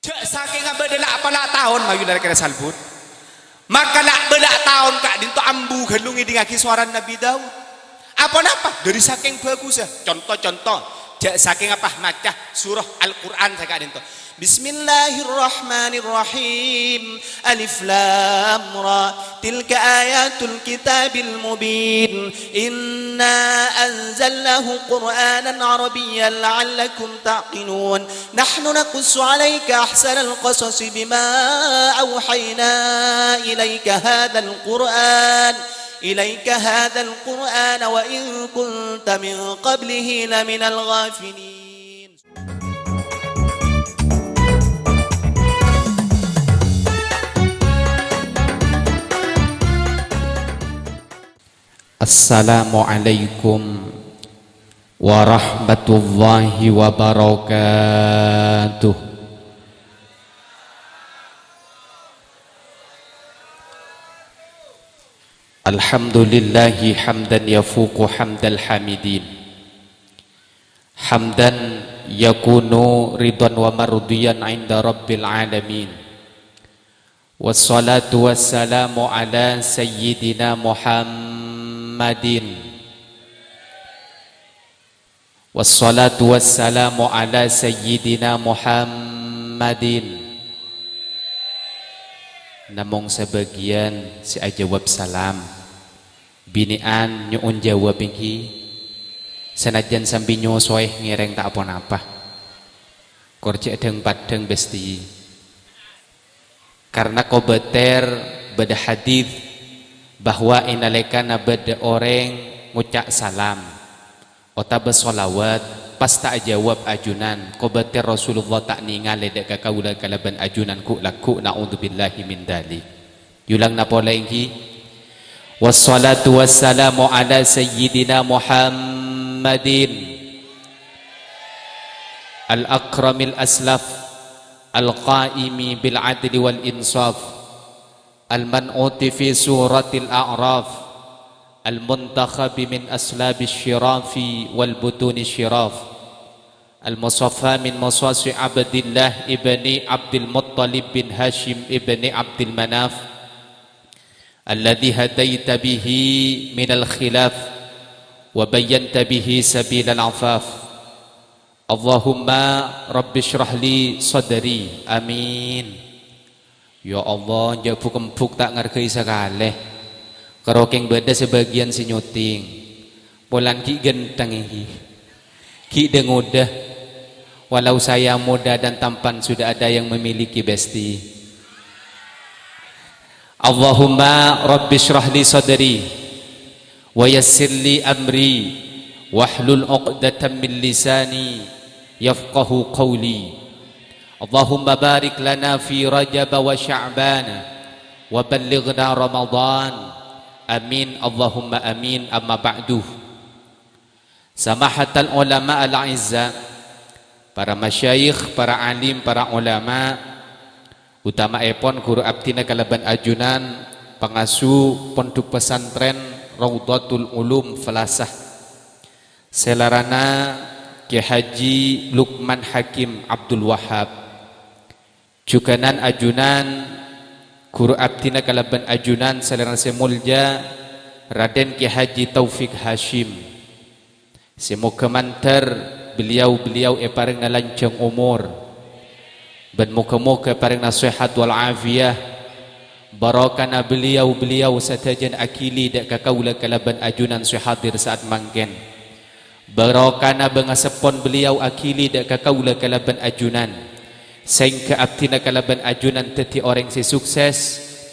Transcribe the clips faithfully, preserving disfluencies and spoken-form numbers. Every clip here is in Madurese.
Jhâ' sakènga bâdâ la'-pala' taon, mayu la kèra salbut. Maka la'-bâla' taon ka'dinto ambu ghâllu ngèdingngaghi sowarana Nabbhi Daud. Aponapa? Dâri sakèng bhâghussa. Conto-conto, jhâ' sakènga pas maca surah Al-Qur'an saka'dinto. Bismillahirrahmanirrahim. Alif Lam Ra. Tilka ayatul kitabil mubin. Inna anzalnahu Qur'anan Arabiyyan la'allakum ta'qilun. نحن نقص عليك أحسن القصص بما أوحينا إليك هذا القرآن، إليك هذا القرآن وإن كنت من قبله لمن الغافلين. Assalamualaikum warahmatullahi wabarakatuh. Alhamdulillahi hamdan yafuqu hamdal hamidin. Hamdan yakunu ridwan wa mardiyan inda rabbil alamin. Wassalatu wassalamu ala sayyidina Muhammadin. Wassalatu wassalamu ala sayyidina Muhammadin. Namong sabâgiyân sè ajâwâb salam. Binè'an nyo'on jâwâb ènggi. Sanajjân sambi nyosoè ngèrèng ta' aponapa. Kor jhâ' dhâng-paddhâng bâstèi. Karna kobâtèr bâdâ hadits bahwa è nalèkana bâdâ orèng ngoca' salam otabâ sholawat, pas ta' ajâwâb ajunan, kobâtèr Rasulullah ta' nèngalè dâ' ka kaulâ kalabân ajunan ghu'-lagghu', na'udzubillahi min dzalik. Èolangna polè ènggi. Wassalatu wassalamu ala sayyidina Muhammadin al-akramil aslaf, al-qaimi bil adli wal insaf, al-man'uti fi suratil a'raf, al-muntakhabi min aslabis syirafi wal butuni syiraf, al-musaffa min masasi Abdillah ibni Abdul Muttalib bin Hashim ibni Abdul Manaf, alladzi hadaita bihi minal khilaf wa bayyanta bihi sabilal afaf. Allahumma rabbi shrah li sadri. Amin. Ya Allah, jhâ' buk-embuk ta' ngargai sakalè. Karo kèng bâdâ sabâgiyân sè nyuting. Polana ghi' ghântheng ènggi. Ghi' dâ-ngodâ. Walau saya muda dan tampan, sudah ada yang memiliki, Besti. Allahumma rabbi shrah li sadri wa yassir li amri wahlul 'uqdatam min lisani yafqahu qawli. Allahumma barik lana fi Rajab wa Sya'ban wa ballighna Ramadan. Amin, Allahumma amin, amma ba'du. Samahatal ulama al-a'izza, para masyayikh, para alim, para ulama, utamaèpon ghuru abdhina kalabân ajunan, pangasuh Pondhuk Pesantren Raudhatul Ulum Falasah, sè larana Kè Haji Lukman Hakim Abdul Wahab. Jhughân ajunan, ghuru abdhina kalabân ajunan salèrana sè molja, Raden Kè Haji Taufik Hasyim. Sè moghâ mandhâr beliau-beliau èparèngana lanjhâng omor, bân moghâ-moghâ èparèngana sehat wal afiyah. Barokana beliau-beliau sadhâjâna aghili dâ' ka kaulâ kalabân ajunan sè hadir sa'at mangkèn. Barokana bângaseppon beliau aghili dâ' ka kaulâ kalabân ajunan, saèngghâ abdhina kalabân ajunan dhâddhi orèng sè sukses,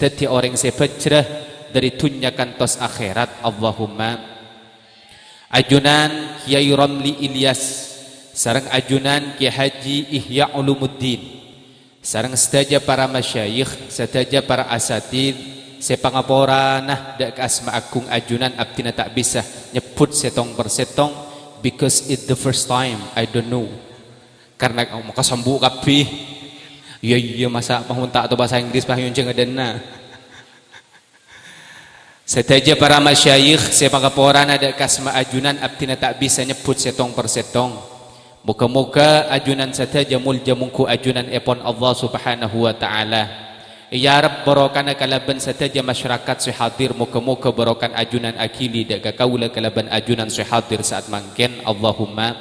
dhâddhi orèng sè bhâjrâ dâri dhunnya kantos akhèrat. Allahumma. Ajunan Kyai Romli Ilyas sareng ajunan Kyai Haji Ihya Ulumuddin, sareng sadhâjâ para masyayikh, sadhâjâ para asatidz sè pangaporana dâ' ka asma agung ajunan, abdhina ta' bisa nyebbhut sèttong per sèttong, because it's the first time, I don't know. Karna, oh, maka sambu' kabbhi. Iyâ, iyâ, masa' pas mon ta' tao bhâsa Inggris, pas nyonjhâng adâna. Sadhâjâ para masyayikh sè pangaporana dâ' ka asma ajunan, abdhina ta' bisa nyebbhut sèttong per sèttong. Moga-moga ajunan sadhâjâ molja mongghu ajunanèpon Allah Subhanahu wa Ta'ala. Èarep barokana kalabân sadhâjâ masyarakat sè hadir, moga-moga barokan ajunan aghili dâ' ka kaulâ kalabân ajunan sè hadir sa'at mangkèn. Allahumma.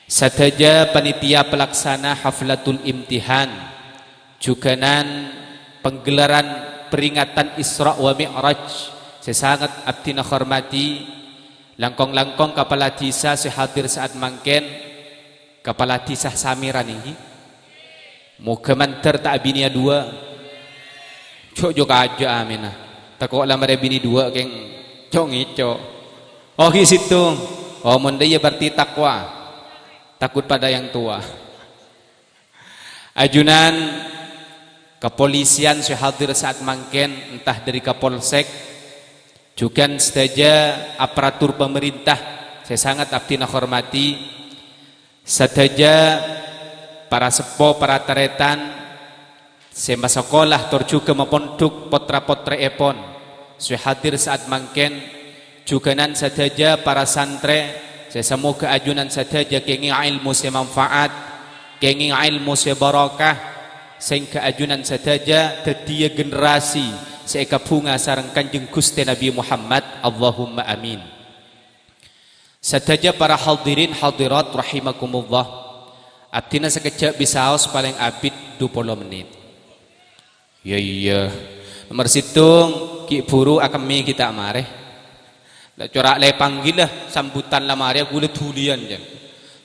Sadhâjâ panitia pelaksana haflatul imtihan, jhughânan penggelaran peringatan Isra wa Mi'raj sè sanget abdhina hormadhi, langkong-langkong kapala dhisa sè hadir sa'at mangkèn, kapala dhisa Samèran ènggi. Moghâ mandhâr ta' abinèya duwâ'. Jo'-jo' kajâ, amènna. Tako' la marè abinè duwâ' kèng co'-ngèco'. Oh, ghi' sèttong. Oh, mon dâ' iyâ berarti takwa. Takut pada yang tua. Ajunan kapolisian sè hadir sa'at mangkèn, entah dâri Kapolsek, jhughân sadhâjâ aparatur pamarènta sè sanget abdhina hormadhi, sadhâjâ para seppo, para tarètan sè masakola tor jhughân mapondhuk potra-potrèèpon sè hadir sa'at mangkèn, jhughânan sadhâjâ para santrè sè samoghâ ajunan sadhâjâ kèngèng èlmo sè manfaat, kèngèng èlmo sè barokah, sèngghâ ajunan sadhâjâ dhâddhiyâ generasi sè èkabhunga sareng Kanjeng Ghustè Nabbhi Muhammad. Allahumma amin. Sadhâjâ para hadirin hadirat rahimakumullah, abdhina sakejjhâ' bisaos palèng abit dupolo mennit. Iyâ, iyâ. Nomer sèttong, ghi' buru akemmè ghi' ta' marè. La cora' lèpang ghi la, sambutan la marè, ghulâ dhuliyân, jân.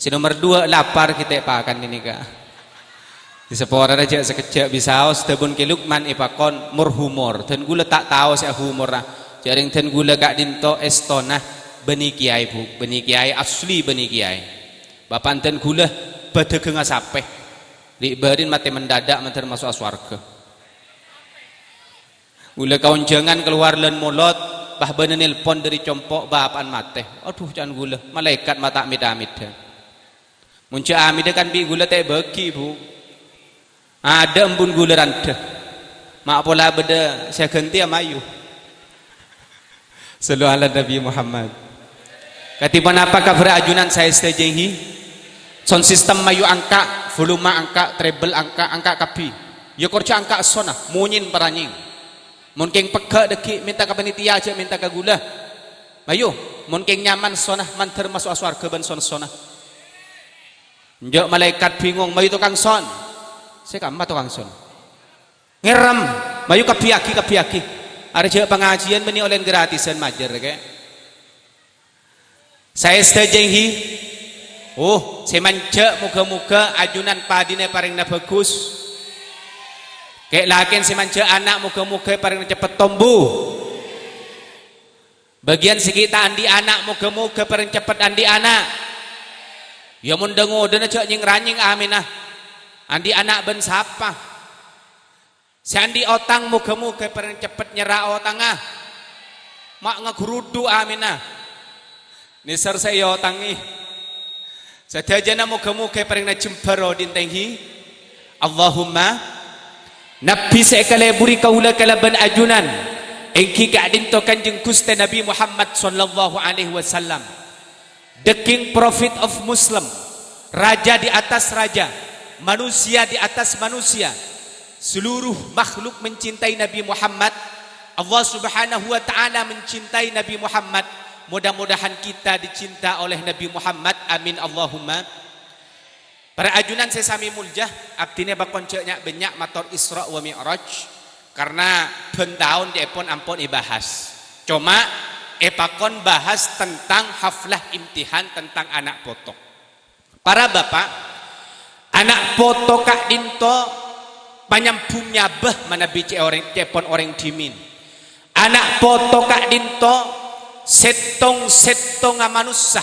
Sè nomer duwâ', lapar ghi' ta' èpakan ghânèka. Èsaporana jhâ' sakejjhâ' bisaos, dhâbuna Kè Lukman èpakon mor-humor. Dân ghulâ ta' tao sè ahumorra. Jhâ' rèng dân ghulâ ka'dinto èstona bânnè kèyaè, Bu. Bânnè kèyaè asli, bânnè kèyaè. Bapa'na dân ghulâ bâdâgângnga sapè. Ri'-bâri'na matè mendadak, mandhâr maso'a sowarghâ. Ghulâ kaonjhângan kalowar lân molot, pas bâdâ nelpon dâri compo', bapa'na matè. Adhu, ca'na ghulâ, malaèkat ma' ta' mèdhâ-mèdhâ. Mon jhâ' amèdhâ kan bi' ghulâ ta' èbâghi, Bu. Adâ' embu'na ghulâ randhâ. Ma' pola bâdâ sè aghântèya mayu. Shallu ala Nabi Muhammad. Kadhi ponapa kabhâr ajunan saè sadhâjâ ènggi? Sound system mayu angka', volume angka', treble angka', angka' kabbhi. Iyâ korjhâ angka' sona, monyèn paranyèng. Mon kèng pegghâ' dhâggi' mènta ka panitia, jhâ' mènta ka ghulâ. Mayu, mon kèng nyaman sona, mandhâr maso'a sowarghâ bân son-sona. Enjâ' malaèkat bingong, mayu tokang son. Sè kamma tokang son. Ngèrèm, mayu kabbhiyâghi, kabbhiyâghi. Arè jhâ' pangajiyân bânnè ollèna gratisan majâr, kè. Saè sadhâjâ ènggi? Oh, sè manjhâ' moghâ-moghâ ajunan padina èparèngana bhâghus. Kè' lakèn sè manjhâ' ana' moghâ-moghâ èparèngana ceppet tombu. Bâgiyân sè ghi' ta' andi' ana' moghâ-moghâ èparèng ceppet andi' ana'. Iyâ mon dhâ-ngodâna jhâ' nyèng-ranyèng amènna. Andi' ana' bân sapa? Sè andi' otang moghâ-moghâ èparèng ceppet nyerra otangnga. Ma' ngaghârudhu' amènna. Nèser sè èotangè. Sadhâjâna moghâ-moghâ èparèngana jembhâr odi'na ènggi. Allahumma. Nabbhi sè èkaleburi kaulâ kalabân ajunan, ènggi ka'dinto Kanjeng Ghustè Nabbhi Muhammad sallallahu alaihi wasallam. The King Prophet of Muslim, raja di atas raja, manusia di atas manusia. Seluruh makhluk mencintai Nabi Muhammad. Allah Subhanahu wa Ta'ala mencintai Nabi Muhammad. Mudah-mudahan kita dicinta oleh Nabi Muhammad. Amin, Allahumma. Para ajunan sè samè molja, abdhina èpakon jhâ' nya'-bânnya' mator Isra wa Mi'raj, karna bân taon ca'èpon ampon èbahas. Coma èpakon bahas tentang haflah imtihan tentang ana' poto. Para bapa', ana' poto ka'dinto panyambhung nyabâ manabi cè' orèng, ca'èpon orèng dhimèn. Ana' poto ka'dinto sèttong-sèttonga manossa.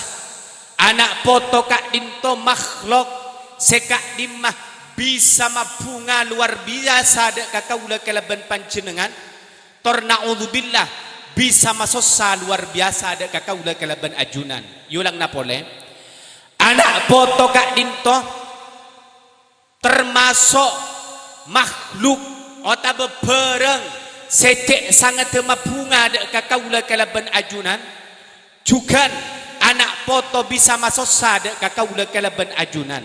Ana' poto ka'dinto makhlok sè ka'dimma bisa mabhunga lowar biyasa dâ' ka kaulâ kalabân panjhennengngan, tor na'udzubillah, bisa masossa lowar biyasa dâ' ka kaulâ kalabân ajunan. Èolangana polè, ana' poto ka'dinto tamaso' makhluk otabâ bhârâng sè cè' sangaddhâ mabhunga dâ' ka kaulâ kalabân ajunan, jhughân ana' poto bisa masossa dâ' ka kaulâ kalabân ajunan.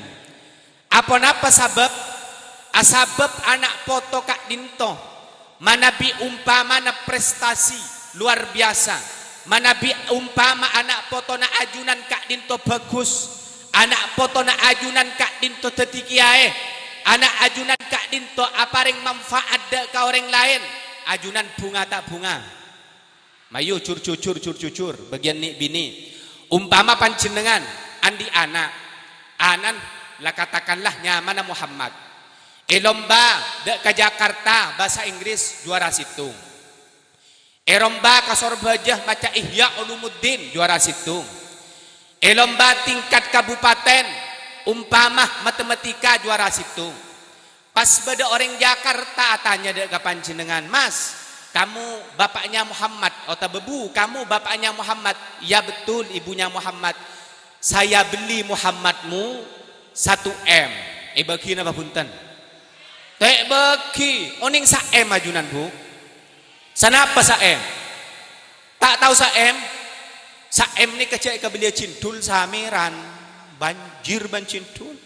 Aponapa sabâb? Asabâb ana' poto ka'dinto manabi umpamana prestasi luar biasa, manabi umpama ana' potona ajunan ka'dinto bhâghus, ana' potona ajunan ka'dinto dhâddhi kèyaè, ana' ajunan ka'dinto aparèng manfaat dâ' ka orèng laèn, ajunan bhunga ta' bhunga? Mayu, jur-jujur, jur-jujur, bâgiyân nè'-binè'. Umpama panjhennengngan andi' ana', anan la katakanlah nyamana Muhammad. È lomba dâ' ka Jakarta bhâsa Inggris juara sèttong. È lomba ka Sorbhâjâ maca Ihya Ulumuddin juara sèttong. È lomba tingkat kabupaten umpama matematika juara sèttong. Pas bâdâ orèng Jakarta atanya dâ' ka panjhennengngan, "Mas, kamu bapaknya Muhammad?" Otabâ, "Bu, kamu bapaknya Muhammad?" "Ya, betul, ibunya Muhammad." "Saya beli Muhammadmu satu M." Èbâghi napa bhunten? Ta' èbâghi. Onèng sa-M ajunan, Bu. Sanapa sa-M? Ta' tao sa-M? Sa-M nèka jhâ' èkabelliyâ cindhul samèran. Banjir bân cindhul.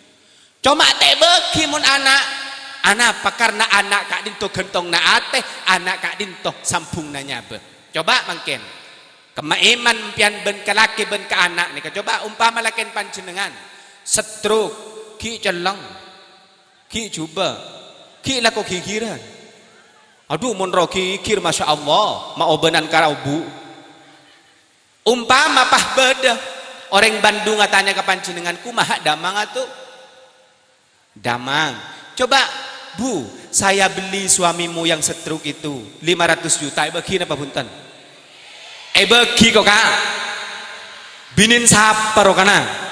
Coma ta' èbâghi mon ana'. Anapa? Karna ana' ka'dinto ghântongnga atè, ana' ka'dinto sambhungnga nyabâ. Coba mangkèn. Kemma èman empèyan bân ka lakè bân ka ana' nèka. Coba umpama lakèn panjhennengngan stroke, ghi' celleng, ghi' jhubâ', ghi' lako ghighirân. Adhu, mon ro ghighir, masya Allah, maobânan karaobu. Umpama pas bâdâ orèng Bandung atanya ka panjhennengngan, "Kumaha damang, Atu?" "Damang." "Coba, Bu, saya beli suamimu yang stroke itu lima ratus juta, èbâghi napa bhunten?" Èbâghi kok, Ka'. Binèn sapa rokana?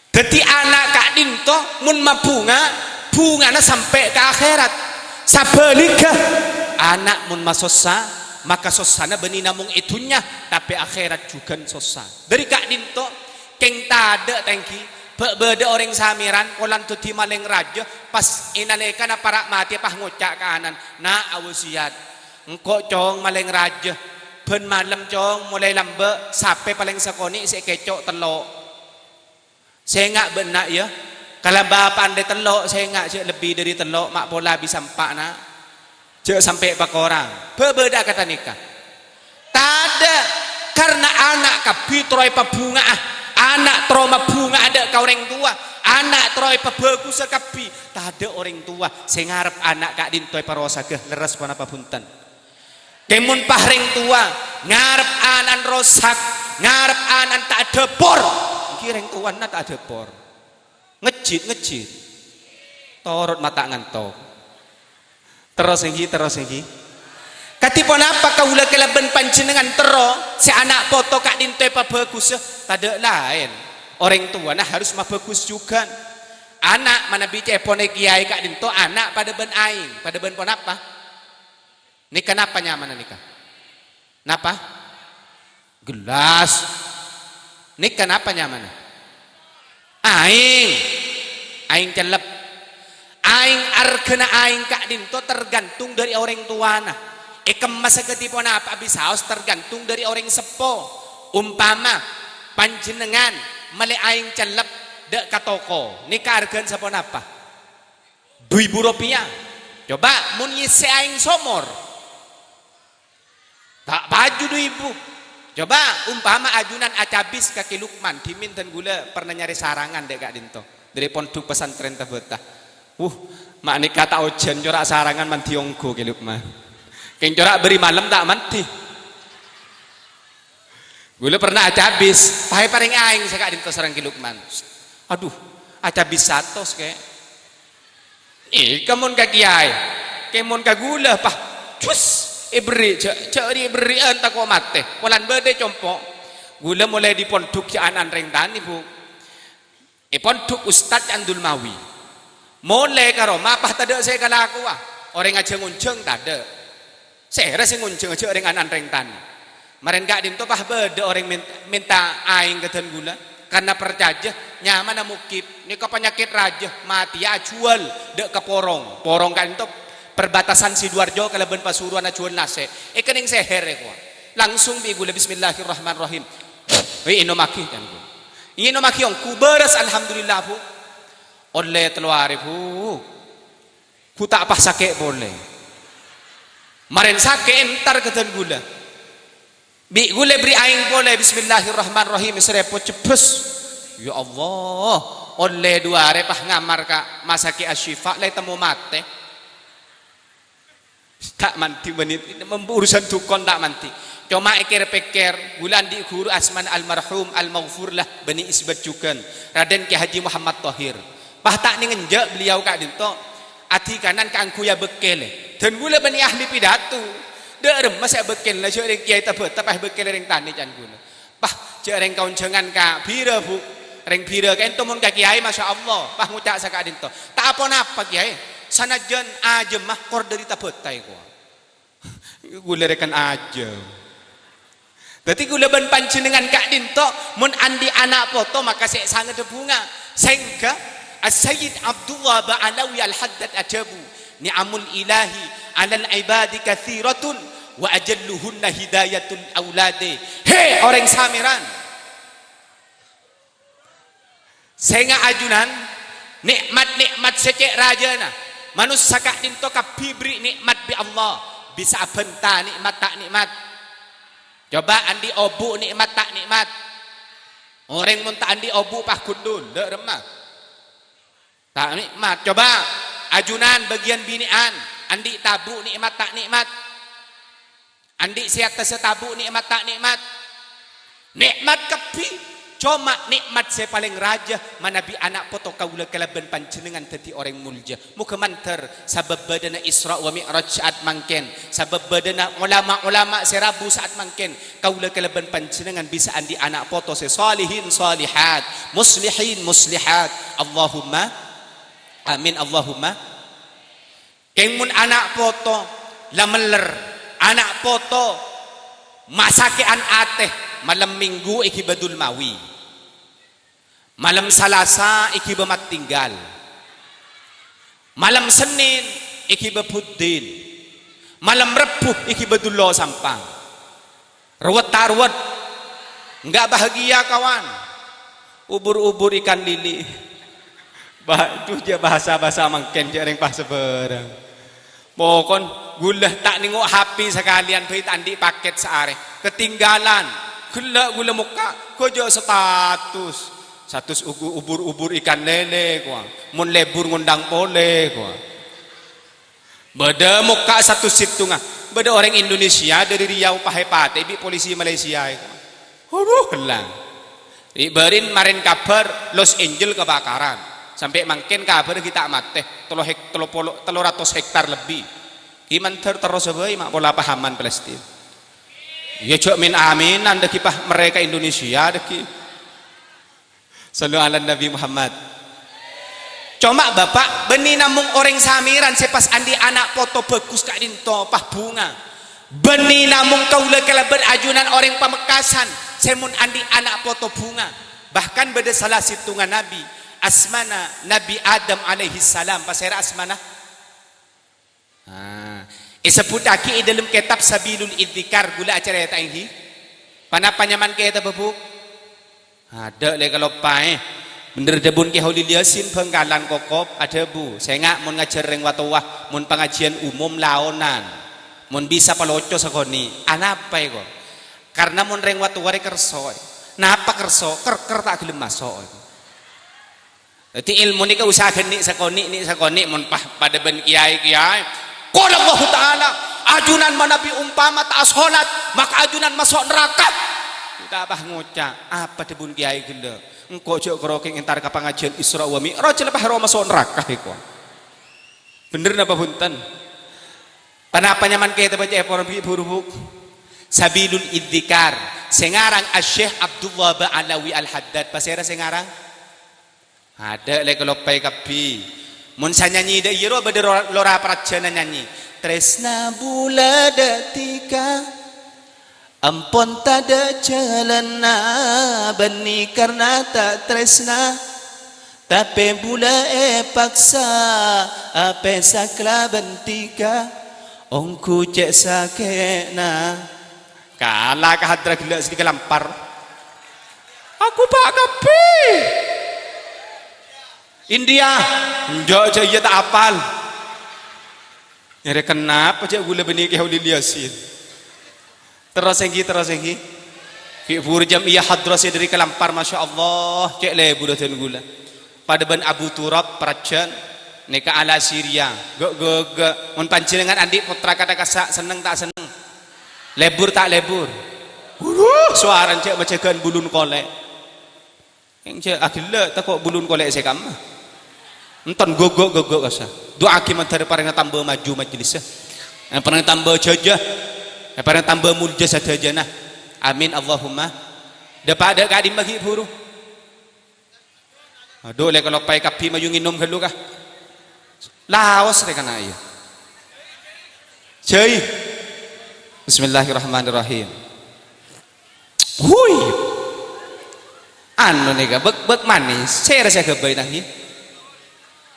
Dhâddhi ana' ka'dinto mon mabhunga, bhungana sampè' ka akhèrat. Sabhâligghâ, ana' mon masossa, maka sossana bânnè namong è dhunnya, tapè akhèrat jhughân sossa. Dhâri ka'dinto, kèng tadâ' ta' ènggi, bâ-, bâdâ orèng samèran polana dhâddhi malèng rajâ, pas è nalèkana para' matè pas ngoca' ka ana'na, "Na', awasiyat, engko', Cong, malèng rajâ. Bân malem, Cong, molaè lambâ', sapè palèng sakonè' sè èkèco' tello'." Sènga' bâ'na, yâ. Kalabâ pandâ tello', sènga' jhâ' lebbi dhâri tello', ma' pola bisa empa', na'. Jhâ' sampè' pakorang. Bâ-, bâdâ kata nèka. Tadâ', karna ana' kabbhi terro èpabhunga'a. Ana' terro mabhunga'a dâ' ka orèng towa. Ana' terro èpabhâghusa kabbhi. Tadâ' orèng towa sè ngarep ana' ka'dinto èparosaghâ, lerres ponapa bhunten? Kèng mon pas rèng towa ngarep ana'na rosak, ngarep ana'na ta' adhâpor, ènggi rèng towana ta' adhâpor. Ngejjit, ngejjit. Torot mata ngantok. Terros ènggi, terros ènggi. Kadhi ponapa kaulâ kalabân panjhennengngan terro sè ana' poto ka'dinto èpabhâghusa? Tadâ' laèn. Orèng towana harus mabhâghus jhughân. Ana' manabi ca'èpon è kèyaè ka'dinto, ana' padâ bân aèng. Padâ bân ponapa? Nèka napa nyamana nèka? Napa? Gelas. Nèka napa nyamana? Aèng. Aèng cellep. Aèng, arghâna aèng ka'dinto tergantung dhâri orèng towana. Èkemma sakadhi ponapa bisaos tergantung dhâri orèng seppo. Umpama, panjhennengngan mellè aèng cellep dâ' ka toko, nèka arghâna saponapa? Du èbu ropèya. Coba mon ngèssè aèng somor. Ta' paju du èbu. Coba umpama ajunan acabis ka Kè Lukman, dhimèn dân ghulâ pernah nyarè sarangan dâ' ka'dinto. Dhâri Pondhuk Pesantren Tabata. Wuh, ma' nèka ta' ojhân cora' sarangan mandhi ongghu Kè Lukman. Kèng cora' bâri' malem ta' mandhi. Ghulâ pernah acabis, paè parèng aèng sè ka'dinto sareng Kè Lukman. Adhu, acabis satos, Kè. Èka mon ka kèyaè, kèng mon ka ghulâ, pah, cus, èberri', jhâ', jhâ' rè èberri'ân tako' matè. Polana bâdâ è compo'. Ghulâ molaè è pondhuk jhâ' an-anrèng tanè, Bu. È pondhuk Ustad Andul Mawi. Molaè ka roma, pah tadâ' sè èkalakowa. Orèng ajhâng-onjhâng tadâ'. Sèra sè ngonjhâng jhâ' rèng an-anrèng tanè. Marèn ka'dinto pah bâdâ orèng men-, mènta aèng ka dân ghulâ. Karna parcajâ nyamana Mukib. Nèka panyakèt rajâ, matèya ajhuwâl dâ' ka Porong. Porong ka'dinto perbatasan Sidoarjo kalabân Pasuruan ajhuwâl nasè'. Èkennèng sèhèr èkowa. Langsung bi' ghulâ, "Bismillahirrahmanirrahim." Wi, ènomaghi, can, Bu. Ènomaghi ongghu, bârâs, alhamdulillah, Bu. Ollè tello arè, Bu. Ghu ta' pas sakè' polè. Marèn sakè' entar ka dân ghulâ. Bi' ghulâ bâri' aèng polè, bismillahirrahmanirrahim, sèrèpo cebbhâs. Ya Allah, ollè du arè pas ngamar ka Masakè Asyifa, la ètemmo matè. Ta' mandhi bânnè, urusan dhukon ta' mandhi. Coma èkèr-pèkkèr, ghulâ andi' ghuru asmana almarhum, almaghfurlah, bânnè èsèbât jhughân, Raden Kiai Haji Muhammad Thohir. Pas ta' nèng enjâ' beliau ka'dinto, adhikanan kaangghuy abâkkèlè. Dân ghulâ bânnè ahli pidato. Dâ' remma sè abâkkèlana, jhâ' rèng kèyaè Tabata, pas èbâkkèlè rèng tanè, can ghulâ. Pas, jhâ' rèng kaonjhângan ka Bira, Bu. Rèng Bira kaènto mon ka kèyaè, masya Allah. Pas ngoca' saka'dinto, "Ta' aponapa, Kèyaè. Sanajjân ajâm, makor dâri Tabata, èkowa." Ghulâ rèkan ajâm. Dâddhi ghulâ bân panjhennengngan ka'dinto, mon andi' ana' poto, maka sè' sangadhâ bhunga. Sèngghâ As-Sayyid Abdullah Ba'alawi Al-Haddad adhâbu, "Ni'amul ilahi 'alal ibadi katsiratun, wa ajalluhunna hidayatul auladi." He, orèng Samèran! Sènga' ajunan, nè'mat-nè'mat sè cè' rajâna. Manossa ka'dinto kabbhi èberri' nè'mat bi' Allah. Bisa abhânta nè'mat ta' nè'mat. Coba andi' obu' nè'mat ta' nè'mat. Orèng mon ta' andi' obu' pas ghundhul, dâ' remma. Ta' nè'mat. Coba ajunan bâgiyân binè'an, andi' tabu' nè'mat ta' nè'mat. Andi' sè attassa tabu' nè'mat ta' nè'mat? Nè'mat kabbhi. Coma nè'mat sè palèng rajâ manabi ana' poto kaulâ kalabân panjhennengngan dâddhi orèng molja. Moghâ mandhâr sabâb bâdâna Isra wa Mi'raj sa'at mangkèn, sabâb bâdâna olama-olama sè rabu sa'at mangkèn, kaulâ kalabân panjhennengngan bisa andi' ana' poto sè shalihin shalihat, muslihin muslihat. Allahumma amin, Allahumma. Kèng mon ana' poto la mellèr, ana' poto masakè'an atè, malem Minggu èghibâ Dulmawi. Malem Salasa èghibâ Matinggal. Malem Sennèn èghibâ Buddin. Malem Rebbhu èghibâ Dullo Sampang. Ruwet ta' ruwet? Enggak bahagia, kawan? Ubur-ubur ikan lili. Ba-, duh, jhâ' bhâsa-bhâsa mangkèn, jhâ' rèng pas sabârâng. Pokon, ghulâ ta' nèngo' H P sakalèyan bhâi ta' andi' pakèt saarè. Katèngghâlan. Ghellâ' ghulâ mokka', ghâjâ status. Status ugu-, ubur-ubur ikan lele, kowa. Mon lebur ngondhâng polè, kowa. Bâdâ mokka' status sèttonga. Bâdâ orèng Indonesia dâri Riau pas èpatè'è bi' polisi Malaysia, kowa. Aduh, hellang. È bârin marèn kabhâr Los Angeles kabakaran. Sampè' mangkèn kabhâr ghi' ta' matè. Tello hek-, tello polo, tello ratos hektar lebbi. Ghi' mandhâr terrosa bhâi ma' pola pahaman Palestina. Iyâ, jhâ' min-aminan dâggi' pas merrè ka Indonesia dâggi'. Shallu 'alan Nabi Muhammad. Coma, Bapa', bânnè namong orèng Samèran sè pas andi' ana' poto bhâghus ka'dinto, pas bhunga. Bânnè namong kaulâ kalabân ajunan orèng Pamekasan sè mon andi' ana' poto bhunga. Bahkan bâdâ sala sèttonga nabi, asmana Nabi Adam alaihissalam. Pasèra asmana? Ah, èsebbhuttaghi è dâlem kètab Sabilul Idzikar, ghulâ acarèta'aghi. Ponapa nyamana kètabbhâ, Bu? Adâ' lè kaloppaè. Bhendher dhâbuna Kè Holil Yasin Bhângkalan Kokop adhâbu, "Sènga' mon ngajhâr rèng watowa, mon pangajiân umum laonan. Mon bisa paloco sakonè'." Anapa èko? Karna mon rèng watowa rè kerso. Napa kerso? Ker-ker ta' ghellem maso'. Dâddhi, èlmo nèka usaha ghân nè' sakonè', nè' sakonè', mon pa-, padâ bân kèyaè-kèyaè. Qala Allahu Ta'ala, "Ajunan manabi ompama ta' asolat, maka ajunan maso' naraka." Ghu ta' pas ngoca', apa dhâbuna kèyaè ghellâ'? Engko' jhâ' karo kèng entar ka pangajiân Isra wa Mi'raj, la pas ro maso' naraka èko. Bhendher napa bhunten? Ponapa nyamana kètabbhâ ca'èpon bi' buru, Bu? Sabilul Idzikar. Sè ngarang Asy-Syeikh Abdullah Ba'alawi Al-Haddad. Pasèra sè ngarang? Adâ' lè kaloppaè kabbhi. Mon sè nyanyi dâ' iyâ rowa bâdâ ro-, lora parajjhâna nyanyi. Trèsna bulâ dâ' dhika, ampon tadâ' jhâlânna, bânnè karna ta' trèsna. Tapè bulâ èpaksa, apèsa kalabân dhika, ongghu cè' sakè'na. Kala ka hadra ghellâ' sè dhika lampar. Aku pa' kabbhi. India, enjâ' jâ' iyâ ta' apal. Ngèrè kenapa jâ' ghulâ bânnè Kè Holil Yasin? Terros ènggi, terros ènggi. Ghi' bhuru jam iyâ hadra sè dâri Kalampar, masyaallah, cè' lebur dhân ghulâ. Padâ bân Abu Turab, Prajan, nèka ala Siria. Gâ', gâ', gâ'. Mon panjhennengngan andi' pottra kadhâ' kassa', senneng ta' senneng? Lebur ta' lebur? Wuh, sowarana jâ' majâgâ'ân bulun kolè'. Kèng jâ' aghellâ' tako' bulun kolè' sè kamma. Ènton gogok-gogok kassa'. Du'aaghi mandhâr parèngna tamba maju majlissa. Eh, parèngna tamba jhâjâ. Eh, parèngna tamba molja sadhâjâna. Amin, Allahumma. Dâpa' dâ' ka'dimma ghi' bhuru. Adhu, lè kaloppaè kabbhi mayu ngènom ghâllu, ka. Laos rè kana' iyâ. Jâi. Bismillahirrahmanirrahim. Hui. Anu nèka, bek-bek manis. Sèra sè aghâbây tanggi.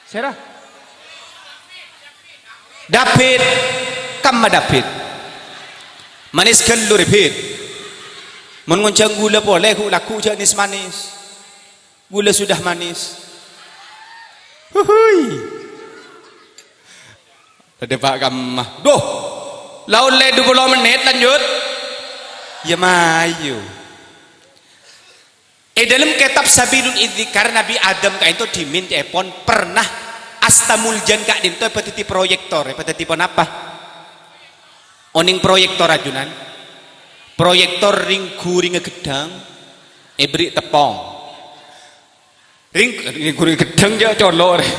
Sèra? David. Kamma David. Manis ghâllu, David. Mon ngonjhâng ghulâ polè, ghu'-lagghu' jâ' nis-manis. Ghulâ sudah manis. Huhui. Tadâ' pa' kamma. Duh. La ollè dua puluh menit lanjut. Yâ mayu. È dâlem kètab Sabilul Idzikar, Nabi Adam ka'dinto dhimèn ca'èpon pernah asta muljân ka'dinto èpadhâddhi proyektor, èpadhâddhi ponapa? Onèng proyektor ajunan? Proyektor rèng-ghuringnga ghedhâng èberri' teppong. Rèng-, rèng-ghuringnga ghedhâng jâ' colo' rè.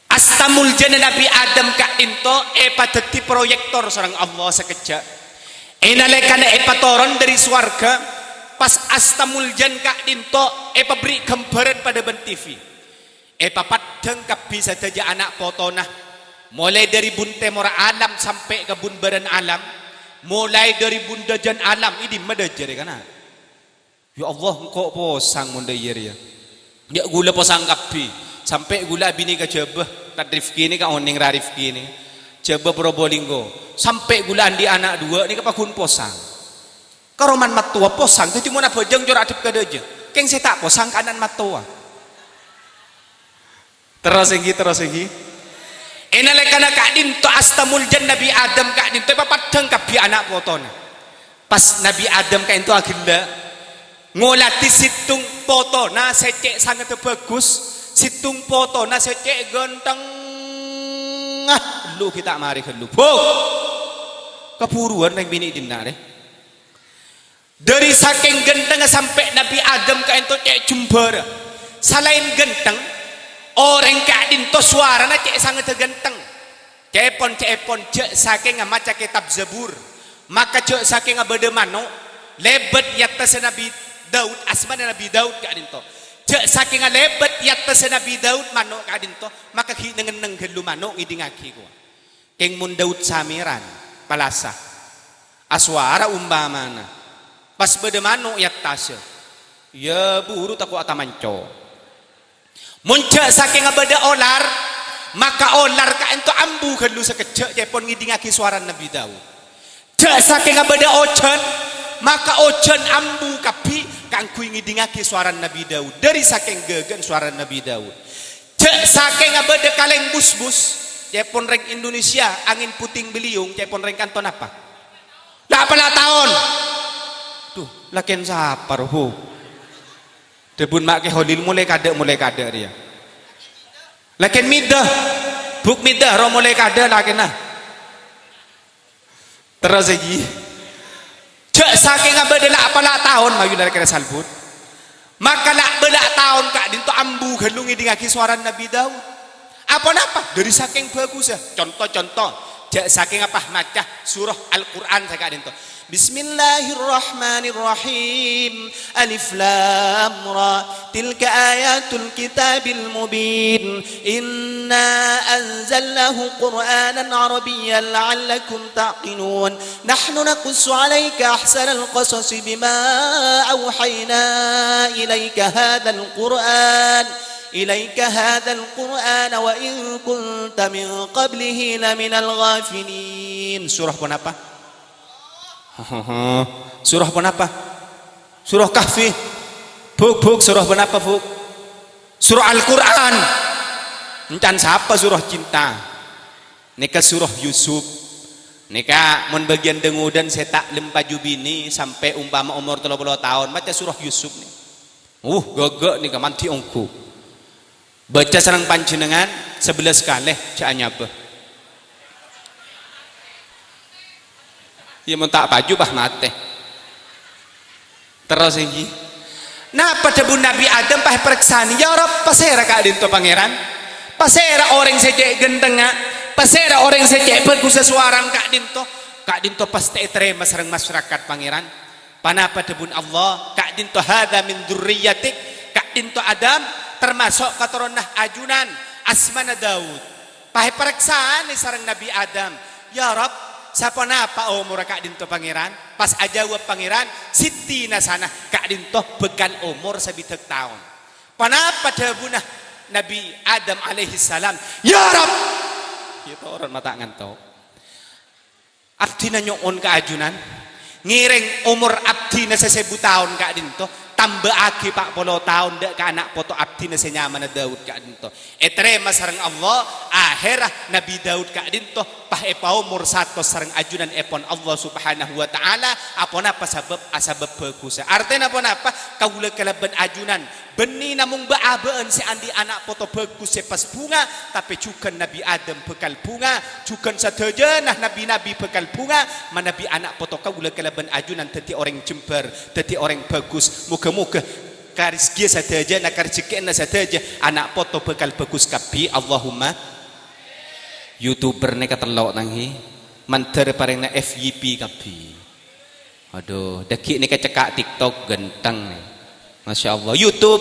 Asta muljâna Nabi Adam ka'dinto èpadhâddhi proyektor sareng Allah sakejjhâ'. È nalèkana èpatoron dâri sowarghâ, pas asta muljân ka'dinto èpaberri' ghâmbhârân padâ bân T V. Èpapaddhâng kabbhi sadhâjâ ana' potona, molaè dâri bun tèmorra alam sampè' ka bun bârân alam, molaè dâri bun dâjân alam, è dimma dâjâ rè kana'? Ya Allah, engko' posang mon dâ' iyâ rèya. Jâ' ghulâ posang kabbhi, sampè' ghulâ abinè ka Jhâbâ, Tad Rifki nèka onèng ra Rifki nèka. Jhâbâ Probolinggo, sampè' ghulâ andi' ana' duwâ' nèka pagghun posang. Karoman mattowa posang, dhâddhi mon abhâjâng cora' dhep ka dâjâ. Kèng sè ta' posang kana'na mattowa. Terros ènggi, terros ènggi. È nalèkana ka'dinto asta muljân Nabi Adam ka'dinto èpapaddhâng kabbhi ana' potona. Pas Nabi Adam ka'dinto aghellâ', ngoladhi sèttong potona sè cè' sangaddhâ bhâghus, sèttong potona sè cè' ghântengnga. Lu ghi' ta' marè ghâllu. Bhuk! Kabhuruwân rèng binè' dinna' rè. Dâri sakèng ghântengnga sampè' Nabi Adam ka'dinto cè' jembhârâ. Salaèn ghânteng, orèng ka'dinto sowarana cè' sangaddhâ ghânteng. Ca'èpon, ca'èpon, jâ' sakènga maca kètab Zabur, maka jâ' sakènga bâdâ mano' lèbât è attassa Nabi Daud, asmana Nabi Daud ka'dinto. Jâ' sakènga lèbât è attassa Nabi Daud mano' ka'dinto, maka ghi' neng-enneng ghâllu mano' ngèdingngaghi kowa. Kèng mon Daud samèran, palasa, asowara ompamana, pas bâdâ mano' è attassa, iyâ buru tako' atamanco. Mon jâ' sakènga bâdâ olar, maka olar ka'dinto ambu ghâllu sakejjhâ' ca'èpon ngèdingngaghi sowarana Nabi Daud. Jâ' sakènga bâdâ ojhân, maka ojhân ambu kabbhi kaangghuy ngèdingngaghi sowarana Nabi Daud. Dâri sakèng ghâghâna sowarana Nabi Daud. Jâ' sakènga bâdâ kalèng busbus, ca'èpon rèng Indonesia, angin puting beliung, ca'èpon rèng kanto napa? La'-pala' taon. Duh, lakèn sapa, roh? Dhâbuna Ma' Kè Holil molaè kaadâ', molaè kaadâ' rèya. Lakèn mida. Bhuk mida, roh molaè kaadâ' lakènna. Terros ènggi. Jâ' sakènga bâdâ la'-pala' taon, mayu la kèra salbut. Maka la'-bâla' taon ka'dinto ambu ghâllu ngèdingngaghi sowarana Nabi Daud. Aponapa? Dâri sakèng bhâghussa. Conto-conto, jâ' sakènga pas maca surah Al-Qur'an saka'dinto. Bismillahirrahmanirrahim. Alif Lam Ra. Tilka ayatul kitabil mubin. Inna anzalnahu Qur'anan Arabiyyan la'allakum ta'qilun. Nahnu naqussu 'alaika ahsanal qasasi bima awhayna ilaika hadzal Qur'an, ilaika hadzal Qur'ana wa in kunta min qablihi laminal ghafilin. Surah ponapa? Surah ponapa? Surah Kahfi. Buk, Buk, surah ponapa, Buk? Surah Al-Qur'an. Èncan sapa surah cinta? Nèka surah Yusuf. Nèka mon bâgiyân dâ-ngodâ sè ta' lem paju binè sampè' ompama omor tello polo taon, maca surah Yusuf nè. Uh, ghâghâ nèka mandhi ongghu. Baca sareng panjhennengngan sabellâs kalè, jhâ' anyabâ. Iyâ, mon ta' paju, bâh, matè. Terros, ènggi. Napa dhâbuna Nabbhi Adam pas èparèksanè, "Ya Rabb, pasèra ka'dinto, Pangèran? Pasèra orèng sè cè' ghântengnga? Pasèra orèng sè cè' bhâghussa sowarana ka'dinto? Ka'dinto pastè ètarèma sareng masyarakat, Pangèran." Ponapa dhâbuna Allah? "Ka'dinto hadza min dzurriyyatik." Ka'dinto Adam tamaso' katoronna ajunan, asmana Daud. Pas èparèksanè sareng Nabbhi Adam, "Ya Rabb, saponapa omorra ka'dinto, Pangèran?" Pas ajâwâb Pangèran, "Sittina sanah, ka'dinto bhâkal omor sabidhâk taon." Ponapa dhâbuna Nabbhi Adam alaihissalam? "Ya Rabb!" Iyâ, toron ma' ta' nganto'. "Abdhina nyo'on ka ajunan, ngèrèng omor abdhina sè sèbu taon ka'dinto, tambâ'aghi pa' polo taon dâ' ka ana' poto abdhina sè nyamana Daud ka'dinto." Ètarèma sareng Allah, ahèrra Nabbhi Daud ka'dinto pas èpaomor satos sareng ajunanèpon Allah Subhanahu wa Ta'ala. Aponapa sabâb? Asabâb bhâghussa. Artèna ponapa? Kaulâ kalabân ajunan Bânnè namong bâ'-abâ'ân sè andi' ana' poto bhâghus sè pas bhunga, tapè jhughân Nabbhi Adam bhâkal bhunga, jhughân sadhâjâna nabbhi-nabbhi bhâkal bhunga, manabi ana' poto kaulâ kalabân ajunan dhâddhi orèng jembhâr, dhâddhi orèng bhâghus. Moghâ-moghâ karezkiyâ sadhâjâna, karejhekkèna sadhâjâ ana' poto bhâkal bhâghus kabbhi. Allahumma. YouTuber nèka tello', tang, hi. Mandhâr parèngna F Y P kabbhi. Waduh, dhâggi' nèka cekka' TikTok, ghântheng. Masya Allah. YouTube.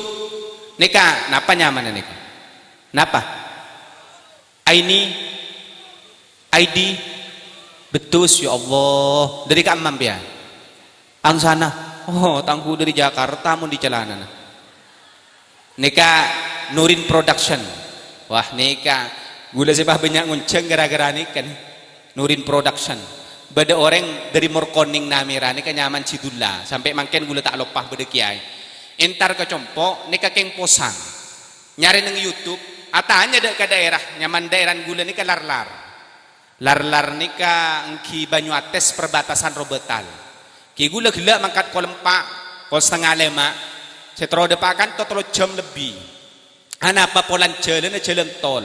Nèka, napa nyamana nèka? Napa? Aini? Aidi? Betus, ya Allah. Dâri ka'emma, ya? Angsana. Oh, tangku dâri Jakarta, mon di calanana. Nèka Nurin Production. Wah, nèka ghulâ sè pas bânnya' ngonjhâng ghârâ-ghârâ nèka, nè. Nurin Production. Bâdâ orèng dâri Morkonèng Namèra nèka nyamana Jidulla. Sampè' mangkèn ghulâ ta' loppa bâdâ kèyaè. Entar ka compo', nèka kèng posang. Nyarè neng YouTube, atanya dâ' ka daerah, nyamana daerah ghulâ nèka Larlar. Larlar nèka èngghi Banyuates perbatasan Robatal. Ghi ghulâ ghellâ' mangkat kol empa', kol satengnga lèma', sè terro dâpa' kanto tello jam lebbi. Anapa polana jhâlânna jhâlân tol.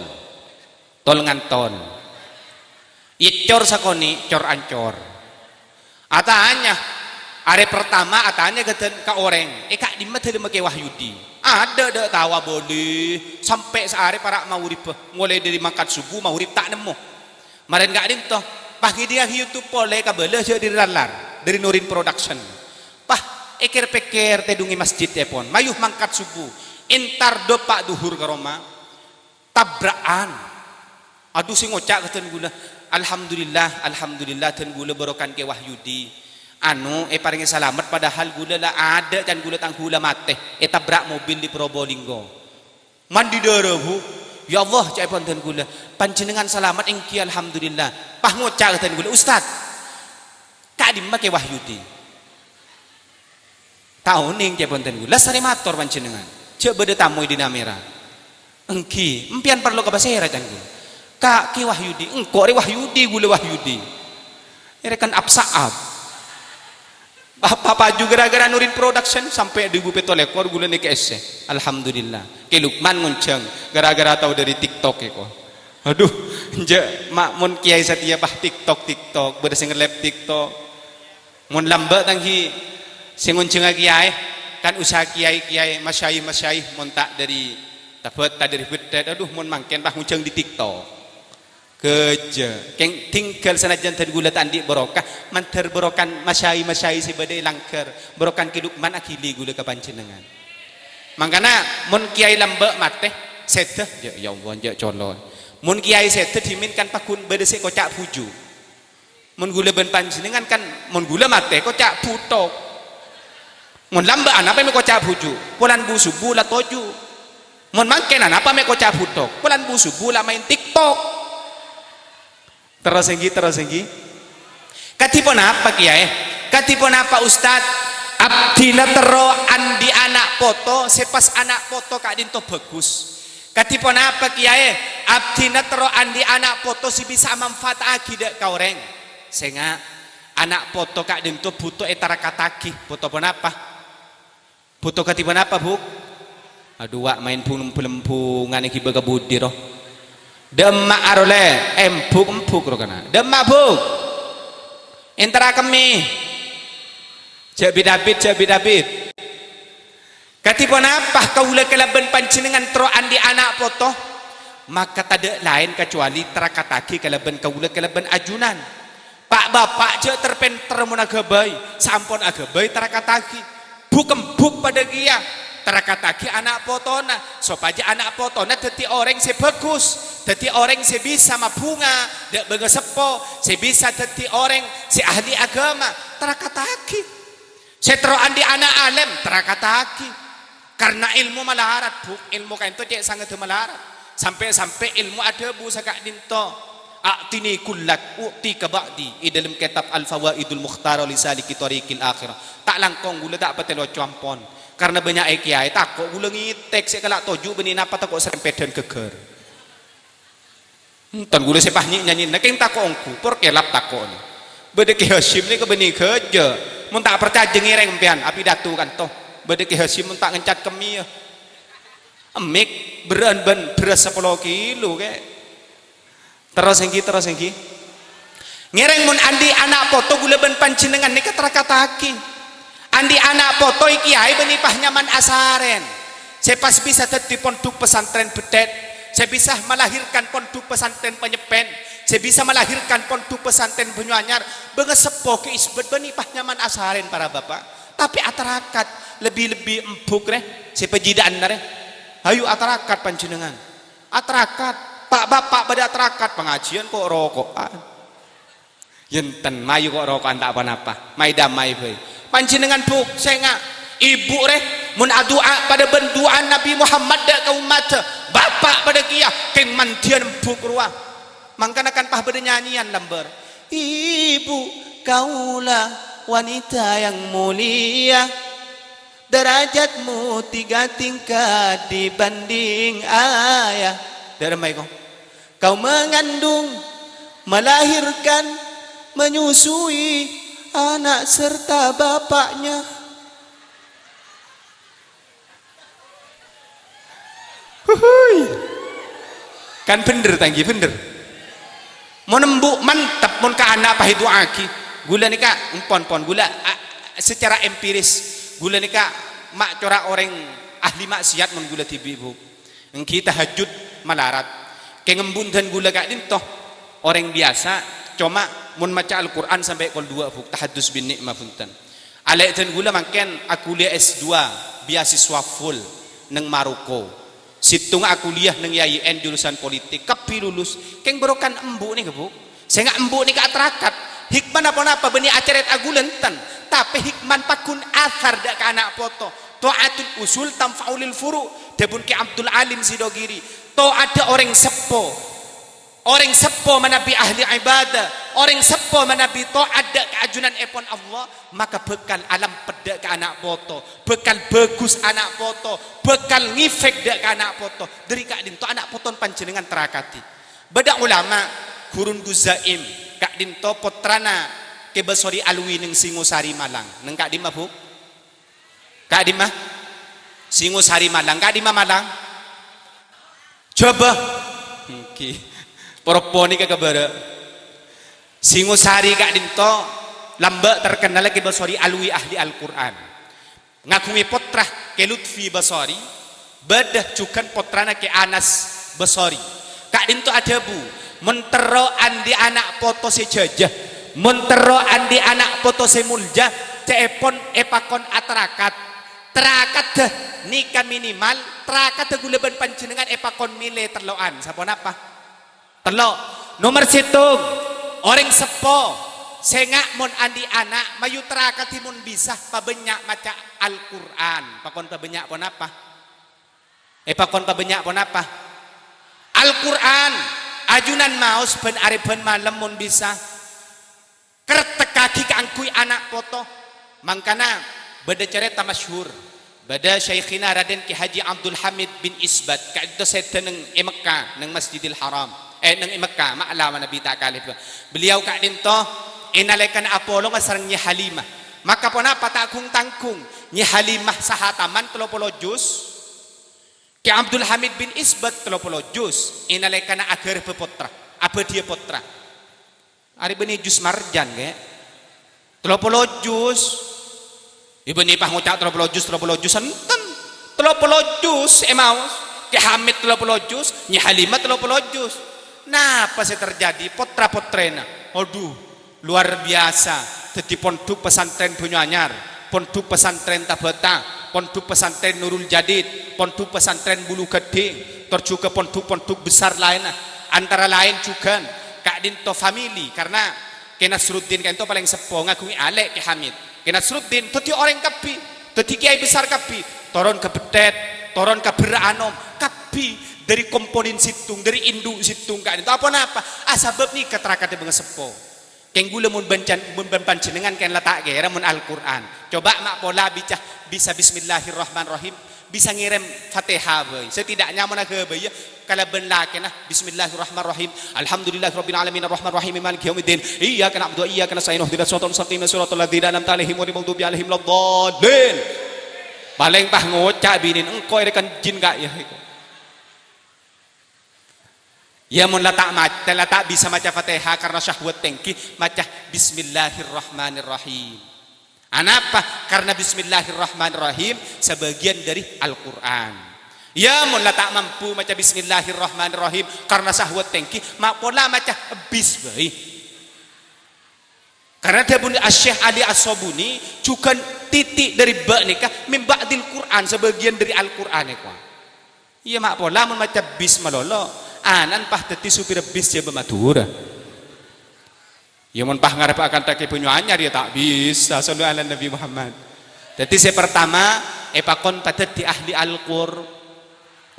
Tol ngantol. Ècor sakonè', cor-ancor. Atanya, arè pertama atanya ghâdhân ka orèng, "È, ka'dimma dâlemma Kè Wahyudi?" "Adâ', dâ' tao abâli, sampè' saarè para' maghrib, molaè dâri mangkat sobbhu maghrib ta' nemmo." Marèn ka'dinto, pas ngèdingngaghi YouTube polè kabâlâ jhâ' dâri Larlar, dâri Nurin Production. Pas èkèr-pèkkèr tèdungè masjidèpon, mayu mangkat sobbhu, entar dâpa' dhuhur ka roma, tabra'an. Adhu, sè ngoca' ka dân ghulâ, "Alhamdulillah, alhamdulillah, dân ghulâ bârokana Kè Wahyudi. Anu, èparèngè salamet, padahal ghulâ la adâ' can ghulâ tang ghulâ matè, ètabrak mobil di Probolinggo." Mandi dârâ, Bu. "Ya Allah," ca'èpon dân ghulâ, "panjhennengngan salamet?" "Èngghi, alhamdulillah." Pas ngoca' ka dân ghulâ, "Ustad, ka'dimma Kè Wahyudi?" "Ta' onèng," ca'èpon dân ghulâ, "lastarè mator panjhennengngan. Jhâ' bâdâ tamoy dâri Namèra." "Èngghi, empèyan parlo ka pasèra?" ca'na ghulâ. "Ka Kè Wahyudi." "Engko' rè Wahyudi, ghulâ Wahyudi." Èrèkan ap-sa'ap. Apa paju ghârâ-ghârâ Nurin Production sampè' du èbu pètto lèkor ghulâ nèka èssè. Alhamdulillah. Kè Lukman ngonjhâng ghârâ-ghârâ tao dâri TikTok èko. Adhu, enjâ', ma' mon kèyaè satèya pas TikTok, TikTok, bâdâ sè nge-live TikTok. Mon lambâ' tang ghi' sè ngonjhângnga kèyaè, kan usaha kèyaè-kèyaè, masyayikh-masyayikh mon ta' dâri Tabâta, dâri Bèttèt. Adhu, mon mangkèn pas ngonjhâng dâri TikTok. Ghâjâ, kèng tinggal sanajjân dân ghulâ ta' andi' barokah, mandhâr barokana masyayikh-masyayikh sè bâdâ è langghâr, barokana Kè Lukman aghili ghulâ ka panjhennengngan. Mangkana, mon kèyaè lambâ' matè, sèdhâ, ya, ya Allah, enjâ' colo'. Mon kèyaè sèdhâ dhimèn kan pagghun bâdâ sè èkoca' bhuju'. Mon ghulâ bân panjhennengngan kan, mon ghulâ matè, èkoca' bhuthok. Mon lambâ' anapa mè' èkoca' bhuju'? Polana bu-subu la toju'. Mon mangkèn anapa mè' èkoca' bhuthok? Polana bu-subu la maèn TikTok. Terros èngghi, terros èngghi. Kadhi ponapa, Kèyaè? Kadhi ponapa, Ustad? Abdhina terro andi' ana' poto sè pas ana' poto ka'dhinto bhâghus. Kadhi ponapa, Kèyaè? Abdhina terro andi' ana' poto sè bisa amanfaata'aghi dâ' ka orèng. Sènga', ana' poto ka'dhinto bhuto ètarakattaghi. Bhuto ponapa? Bhuto kadhi ponapa, Bu'? Adhu, wa' maèn bung-, lembungan ghibâ ka budi, ro? Dâ' emma' arolè, embhuk-embhuk, ro, kana'. Dâ' emma', Bu'. Entara kemmi. Jhâ' bit-abit, jhâ' bit-abit. Kadhi ponapa kaulâ kalabân panjhennengngan terro andi' ana' poto? Maka tadâ' laèn kacuali tarakattaghi kalabân kaulâ kalabân ajunan. Pa'-bapa' jhâ' ter-pènter mon aghâbây, saampon aghâbây tarakattaghi. Buk-embhuk padâ kèya, tarakattaghi ana' potona, sopajâ ana' potona dhâddhi orèng sè bhâghus, dhâddhi orèng sè bisa mabhunga dâ' bângaseppo, sè bisa dhâddhi orèng sè ahli aghâma, tarakattaghi. Sè terro andi' ana' alèm, tarakattaghi. Karna èlmo malarat, Bu'. Èlmo ka'dhinto cè' sangèddhâ malarat. Sampè'-sampè' èlmo adhâbu saka'dhinto, "A'tini kullak, u'tika ba'di," è dâlem kètab Al-Fawaidul Mukhtarah li Saliki Thariqil Akhirah. Ta' langkong ghulâ ta' patè loco ampon. Karna bânnya'è kèyaè tako' ghulâ ngètèk sè kala' toju' bânnè napa tako' sarèmpèdhân ghâggâr. Enten ghulâ sè pas nyi-, nyanyina, kèng tako' ongghu, por kèlap tako'na. Bâdâ Kè Hasyim nèka bânnè ghâjâ. Mon ta' parcajâ ngèrèng empèyan, apidato kanto. Bâdâ Kè Hasyim mon ta' ngencat kemmèya. Emmik, berrâ'ân bân bherrâs sapolo kilo, kè. Terros èngghi, terros èngghi. Ngèrèng mon andi' ana' poto ghulâ bân panjhennengngan nèka tarakattaghi. Andi' ana' poto è kèyaè bânnè pas nyaman asarèn. Sè pas bisa dhâddhi pondhuk pesantren Bethèt, sè bisa melahirkan pondhuk pesantren Panyeppen, sè bisa melahirkan pondhuk pesantren Banyuanyar, bângaseppo Kè Isbat bânnè pas nyaman asarèn para bapa'. Tapè atarakat, lebbi-lebbi embhuk rè, sè pajidhâ'ânna rè. Hayu atarakat panjhennengngan. Atarakat, pa'-bapa' bâdâ atarakat, pangajiyân ko'-roko'an. Yènten, mayu ko'-roko'an ta' pa-napa. Mayu damai bhâi. Panjhennengngan, Bu', sènga'. Ibu rè, mon adu'a padâ bân du'ana Nabbhi Muhammad dâ' ka ommaddhâ, bapa' padâ kèya, kèng mandhiyân embhuk rowa. Mangkana kan pas bâdâ nyanyèyan lambâr. Ibu kaulâ wanita yang mulia, derajatmu tiga tingkat dibanding ayah. Dâ' remma èko. Kau mengandung, melahirkan, menyusui anak serta bapaknya. Huhui. Kan bhender, ta' èngghi, bhender. Mon embu' mantep, mon ka ana' pas èdu'aaghi. Ghulâ nèka, empon, pon, ghulâ, a, secara empiris, ghulâ nèka ma' cora' orèng ahli maksiat mon ghulâ dhibi', Bu'. Èngghi tahajjud malarat. Kèng embu' dân ghulâ ka'dhinto. Orèng biyasa, coma mon maca Al-Qur'an sampè' kol duwâ', Bu', tahadus bin ni'mah, bhunten. Alè' dân ghulâ mangkèn akuliyah S dua, beasiswa full, neng Maroko. Sèttongnga akuliyah neng I A I N jurusan politik, kabbhi lulus. Kèng bârokana embu' nèka, Bu'. Sènga' embu' nèka atarakat. Hikmana ponapa bânnè acarèt aghulâ enten. Tapè hikmana pagghun asar dâ' ka ana' poto. Ta'atul usul tanfa'u lil furu'. Dhâbuna Kè Abdul Alim Sidogiri. To'adda orèng seppo. Orèng seppo manabi ahli ibadah. Orèng seppo manabi to'at dâ' ka ajunanèpon Allah. Maka bhâkal alampet dâ' ka ana' poto. Bhâkal bhâghus ana' poto. Bhâkal ngèfèk dâ' ka ana' poto. Dhâri ka'dhinto ana' potona panjhennengngan tarakadi. Bâdâ ulama, Ghurun Ghuzaim, ka'dhinto pottrana Kè Basori Alwi neng Singosari Malang. Neng ka'dimma, Bu'? Ka'dimma? Singosari Malang. Ka'dimma Malang? Jhâbâ. Èngghi. Poroppo nèka kabârâ. Singosari ka'dhinto lambâ' terkennal Kè Basori Alwi ahli Al-Qur'an. Ngaghungè pottra Kè Lutfi Basori, bâdâ jhughân pottrana Kè Anas Basori. Ka'dhinto adhâbu, "Mon terro andi' ana' poto sè jhâjâ, mon terro andi' ana' poto sè molja, ca'èpon èpakon atarakat. Tarakaddhâ nèka minimal, tarakaddhâ ghulâ bân panjhennengngan èpakon mèlè tello'an." Saponapa? Tello'. Nomer sèttong, orèng seppo. Sènga' mon andi' ana', mayu tarakadi mon bisa pabânnya' maca Al-Qur'an. Pakon pabânnya' ponapa? Èpakon pabânnya' ponapa? Al-Qur'an. Ajunan maos bân arè bân malem mon bisa. Kertekkaghi kaangghuy ana' poto. Mangkana, Bâdâ carèta masyhur, bâdâ Syaikhina Raden Ki Haji Abdul Hamid bin Isbat, ka'dinto sèdhâ neng è Mekka, neng Masjidil Haram. Eh, neng è Mekka, ma' la manabi ta' kalèp. Beliau ka'dinto è nalèkana apolonga sareng Nyi Halimah. Maka ponapa ta' gung-tanggung, Nyi Halimah sahataman tello polo juz, Ki Abdul Hamid bin Isbat tello polo juz, è nalèkana aghârbhâ pottra, abâdhiyâ pottra. Arè bânnè juz marjan, Kè. Tello polo juz. È bânnè pas ngoca' tello polo juz, tello polo juz, enten. Tello polo juz, è maos. Kè Hamid tello polo juz, Nyi Halimah tello polo juz. Napa sè terjadi? Pottra-pottrèna. Aduh, luar biasa. Dhâddhi pondhuk pesantren Banyuanyar, pondhuk pesantren Tabata, pondhuk pesantren Nurul Jadid, pondhuk pesantren Bulu Ghâddhing, tor jhughân pondhuk-pondhuk besar laènna. Antara laèn jhughân ka'dinto famili, karna Kè Nasruddin ka'dinto palèng seppo ngaghungè alè' Kè Hamid. Kè Nasruddin dhâddhi orèng kabbhi, dhâddhi kèyaè besar kabbhi, toron ka Bettèt, toron ka Berra' Anom, kabbhi dâri komponen sèttong, dâri indhu' sèttong ka'dinto. Aponapa? Ah, sabâb nèka trakadhâ bângaseppo. Kèng ghulâ mon bân can-, mon bân panjhennengngan kèng la ta' kèra mon Al-Qur'an. Coba ma' pola bica, bisa Bismillahirrahmanirrahim, bisa ngèrèm Fatihah bhâi. Setidaknya mon aghâbâyâ kalabân lakèna, "Bismillahirrahmanirrahim. Alhamdulillahirabbil alamin, arrahmanirrahim, maliki yaumiddin. Iyyaka na'budu wa iyyaka nasta'in. Ihdinas siratal mustaqim, siratal ladzina an'amta 'alaihim ghairil maghdubi 'alaihim waladdallin." Palèng pas ngoca' binèna, "Engko' èrèkan jin, Ka', yâ." Yâ, mon la ta' maca, la ta' bisa maca Fatihah karna syahwat tèngghi, maca, "Bismillahirrahmanirrahim." Anapa? Karna Bismillahirrahmanirrahim sabâgiyân dâri Al-Qur'an. Yâ, mon la ta' mampu maca Bismillahirrahmanirrahim karna syahwat tèngghi, ma' pola maca bis bhâi. Karna dhâbuna Asy-Syaikh Ali As-Sabuni, jhughân titi' dâri bâ' nèka min ba'dil Qur'an, sabâgiyân dâri Al-Qur'an nèka. Iyâ, ma' pola mon maca bis malolo, ana'na pas dhâddhi supir bis Jhâbâ Madhurâ. Iyâ, mon pas ngarebbhâ akanta Kè Banyuanyar, iyâ ta' bisa. Shallu 'alan Nabi Muhammad. Dhâddhi, sè partama, èpakon padhâddhi ahli Al-Qur.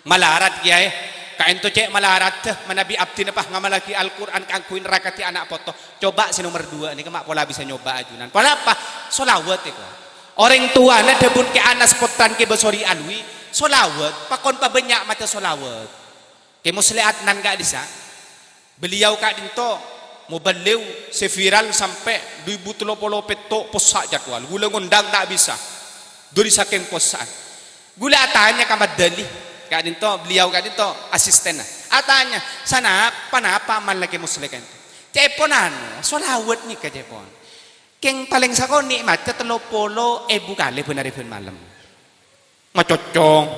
Malarat, Kèyaè. Ka'dinto cè' malaradhâ, manabi abdhina pas ngamallaghi Al-Qur'an kaangghuy nerrakadhi ana' poto. Coba sè nomer duwâ' nèka ma' pola bisa nyoba ajunan. Ponapa? Sholawat, èko. Orèng towana dhâbuna Kè Anas pottrana Kè Basori Alwi, sholawat, pakon pabânnya' maca sholawat. Kè Musleh Adnan ka'dissa', beliau ka'dinto moballigh sè viral sampè' du èbu tello polo pètto' possa' jadwal. Ghulâ ngondhâng ta' bisa. Dâri sakèng possa'an. Ghulâ atanya ka Madali, ka'dinto, beliau ka'dinto asistenna. Atanya, "Sanapa, napa amalla Kè Musleh ka'dinto?" "Ca'èpon anu, sholawat nèka, ca'èpon. Kèng palèng sakonè' maca tello polo èbu kalè bân arè bân malem." Macocong.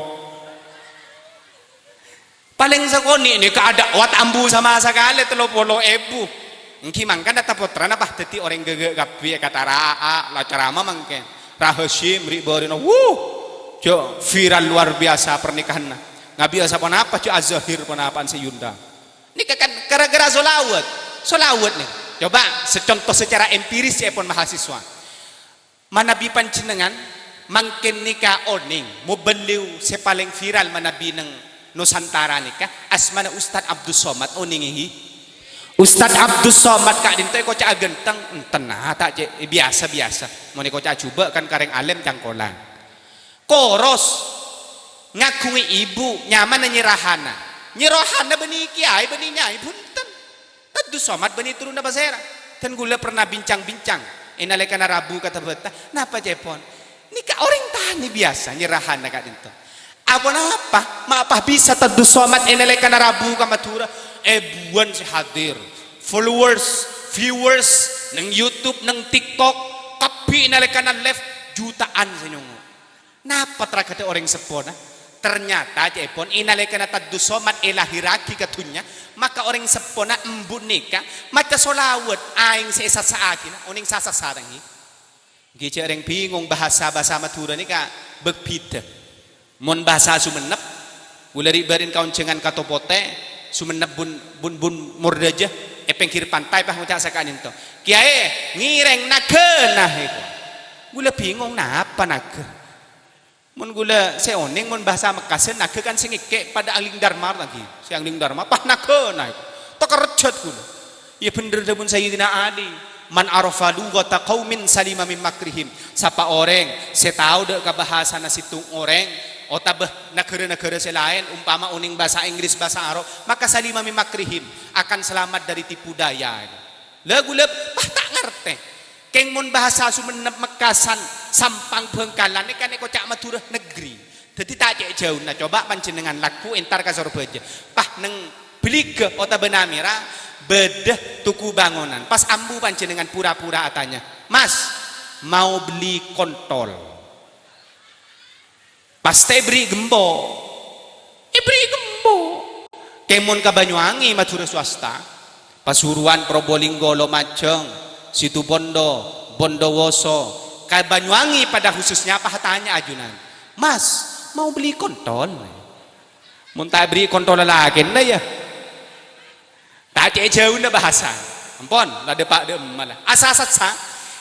"Palèng sakonè' nèka adâ' wat ambu sama sakalè tello polo èbu. Èngghi mangkana ta' pottrana pas dhâddhi orèng ghâghâ' kabbhi èkatara'a, la carama mangkèn. Ra Hasyim, ri' bârina, wuh, jhâ' viral luar biasa pernikahanna. Ngabi'â saponapa jhâ' azhir ponapa'an sè èyondhâng." Nèka kan gara-gara sholawat. Sholawat nèka. Coba sè conto secara empiris ca'èpon mahasiswa. Manabi panjhennengngan mangkèn nèka onèng, moballigh sè palèng viral manabi neng Nusantara nèka, asmana Ustadz Abdus Somad, onèng, èngghi? Ustadz Abdus Somad ka'dinto èkoca'a ghânteng, enten, ah, ta' cè', biasa-biasa. Mon èkoca'a jhubâ' kan ka rèng alèm cangkolang. Koros, ngaghungè ibu, nyamana Nyi Rahana. Nyi Rahana bânnè kèyaè, bânnè nyai, bhunten. Abdus Somad bânnè turunna pasèra. Dan ghulâ pernah bincang-bincang è nalèkana rabu ka Tabata. Napa ca'èpon? Nèka orèng tanè biyasa Nyi Rahana ka'dinto. Aponapa? Ma' pas bisa Abdus Somad è nalèkana rabu ka Madhurâ? Èbuwân sè hadir. Followers, viewers, neng YouTube, neng TikTok, kabbhi è nalèkana live, juta'an sè nyongngo'. Napa trakadhâ orèng seppona? Ternyata, ca'èpon, è nalèkana Abdus Somad èlahèrraghi ka dhunnya, maka orèng seppona embu' nèka maca sholawat aèng sè èsassa'aghina, onèng sasassa, èngghi. Èngghi jhâ' rèng bingong bhâsa-bhâsa Madhurâ nèka bhâk-bhidhâ. Mon bhâsa Songennep, ghulâ ri'-bâri'na ka onjhângan Kato Potè, Songennep bun, bun, bun Mordaja, è pèngghir pantai, pas ngoca' saka'dinto, "Kèyaè, ngèrèng naghâna èko." Ghulâ bingong, napa naghâ? Mon ghulâ sè onèng, mon bhâsa Mekkasân, naghâ kan sè ngèkkè' padâ angling dharma, èngghi. Sè angling dharma, pas naghâna èko. Takerjhât ghulâ. Iyâ bhendher dhâbuna Sayyidina Ali. "Man arafa lughata qaumin salima min makrihim." Sapa orèng sè tao dâ' ka bhâsana sèttong orèng, otabâ naghârâ-naghârâ sè laèn, ompama onèng bhâsa Inggris, bhâsa Arab, maka salima min makrihim, akan selamat dari tipu daya. La ghulâ, pas ta' ngartè. Kèng mon bhâsa Songennep, Mekkasân, Sampang, Bhângkalan, nèka èkoca' Madhurâ negri. Dhâddhi ta' cè' jhâuna, coba panjhennengngan lagghu entar ka Sorbhâjâ. Pas neng Bhâligâ otabâ Namèra, bâdâ toko bângonan. Pas ambu panjhennengngan pura-pura atanya, "Mas, mau beli kontol?" Pas ta' èberri' gembo. Èberri' gembo. Kèng mon ka Banyuwangi, Madhurâ swasta, Pasuruan, Probolinggo, Lumajang, Situbondo, Bondowoso, ka Banyuwangi pada khususnya, pas atanya ajunan, "Mas, mau beli kontol?" Mon ta' èberri' kontol lalakèna, yâ. Ta' cè' jhâuna bhâsa. Ampon, la dâpa' dâ' emma la. Asasassa.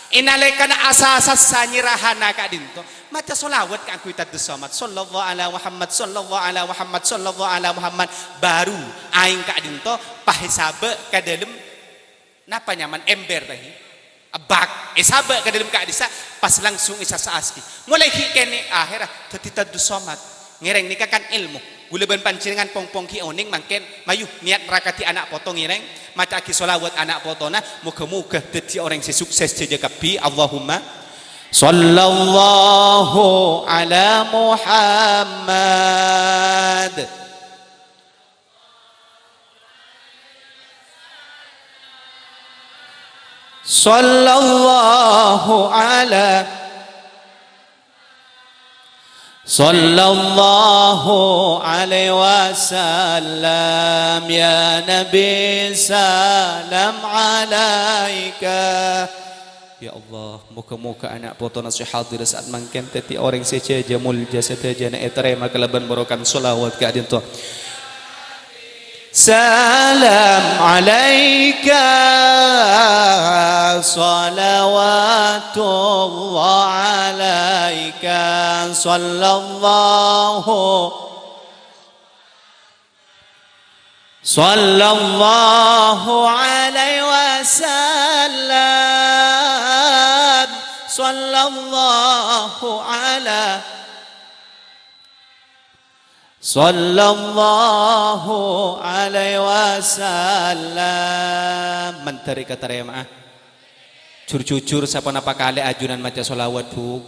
È nalèkana asasassa nyèrahana ka'dinto, maca sholawat kaangghuy Tadus Somad. "Shallallahu ala Muhammad, shallallahu ala Muhammad, shallallahu ala Muhammad." Baru aèng ka'dinto pas èsabâ' ka dâlem, napa nyamana, ember tahi? Bak. Èsabâ' ka dâlem ka'dissa', pas langsung èsasa'aghi. Molaè ghi' kènè' ahèrra dhâddhi Tadus Somad. Ngèrèng nèka kan èlmo. Ghulâ bân panjhennengngan pong-pong ghi' onèng mangkèn, mayu niyat rakadi ana' poto ngèrèng, maca'aghi sholawat ana' potona, moghâ-moghâ dhâddhi orèng sè sukses jâjâ kabbhi. Allahumma shallallahu ala Muhammad. Shallallahu ala, shallallahu alaihi wasallam, ya Nabi, salam alaika. Ya Allah, moghâ-moghâ ana' potona sè hadir sa'at mangkèn dhâddhi orèng sè jâjâ molja sadhâjâna ètarèma kalabân barokah sholawat ka'dinto. Salam alaika, salawatullah alaika, sallallahu, sallallahu alaihi wasallam, sallallahu ala, sallallahu alaihi wasallam. Mandhâr èkatarèma'a. Jur-jujur, saponapa kalè ajunan maca sholawat, Bu?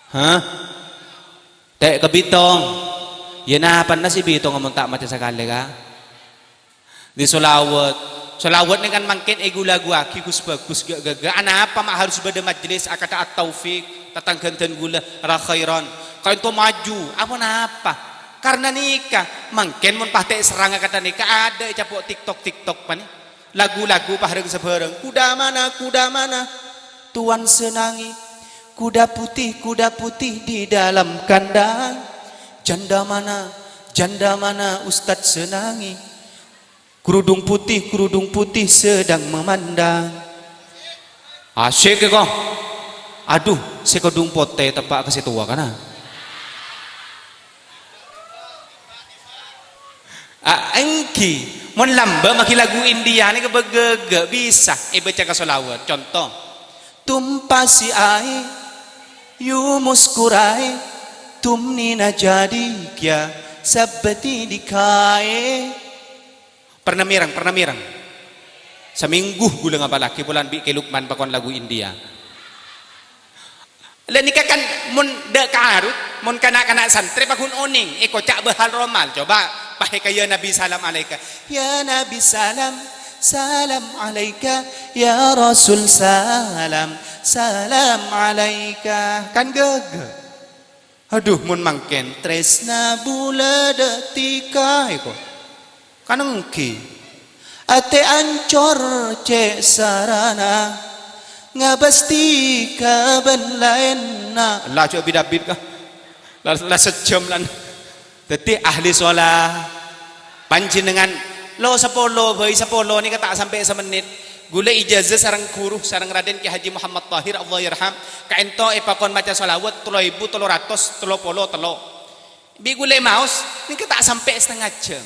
Hah? Ta' kabitong? Ya, napana sè bitong mon ta' maca sakalè, Ka'? Di sholawat. Sholawat nèka kan mangkèn èghu-lagghuwaghi, gus-bagus, ga'-gaga. Anapa ma' harus bâdâ majelis akadha At-Taufik, tatangghâna dân ghulâ, ra khairan. Kaènto maju, aponapa? Karna nèka, mangkèn mon pas ta' èserrang akadha nèka, adâ' ècapo' TikTok-TikTok panè. Lagu-lagu pas rèng-sabhârâng. Kuda mana, kuda mana? Tuan senangi. Kuda putih, kuda putih di dalam kandang. Janda mana, janda mana Ustadz senangi? Kerudung putih, kerudung putih sedang memandang. Asyik, kok. Adhu, sè kerudung potè teppa' ka sè towa, kana? A, èngghi. Mon lambâ' maghi lagu India nèka bâgâ-ghâ bisa èbâca ka sholawat. Conto. Tum pasi ae, yu muskurae, tum nina jadi kya sabbati dikhae. Pernah mèreng, pernah mèreng. Samèngghu ghulâ ngapallaghi polana bi' Kè Lukman pakon lagu India. La nèka kan mon dâ' karut, mon kana'-kana' santrè paghun onèng, èkoca' bhâhal romal. Coba, pas èka, "Ya Nabi, salam alaika." "Ya Nabi, salam, salam alaika. Ya Rasul, salam, salam alaika." Kan ghâghâ. Adhu, mon mangkèn, tresna bulâ dâ' tika, èko. Kan èngghi. Atè ancor cè' sarana, ngabâs tika bân laènna. La, jhâ' bit-abit, ka. La, la sajjhâm, lan. Dhâddhi, ahli sholat. Panjhennengngan lo sapolo bhâi, sapolo nèka ta' sampè' samennit. Ghulâ ijazah sareng ghuru, sareng Raden Kè Haji Muhammad Tahir, Allah yarham. Kaènto èpakon maca sholawat tello èbu tello ratos tello polo tello. Bi' ghulâ maos, nèka ta' sampè' satengnga jhâm.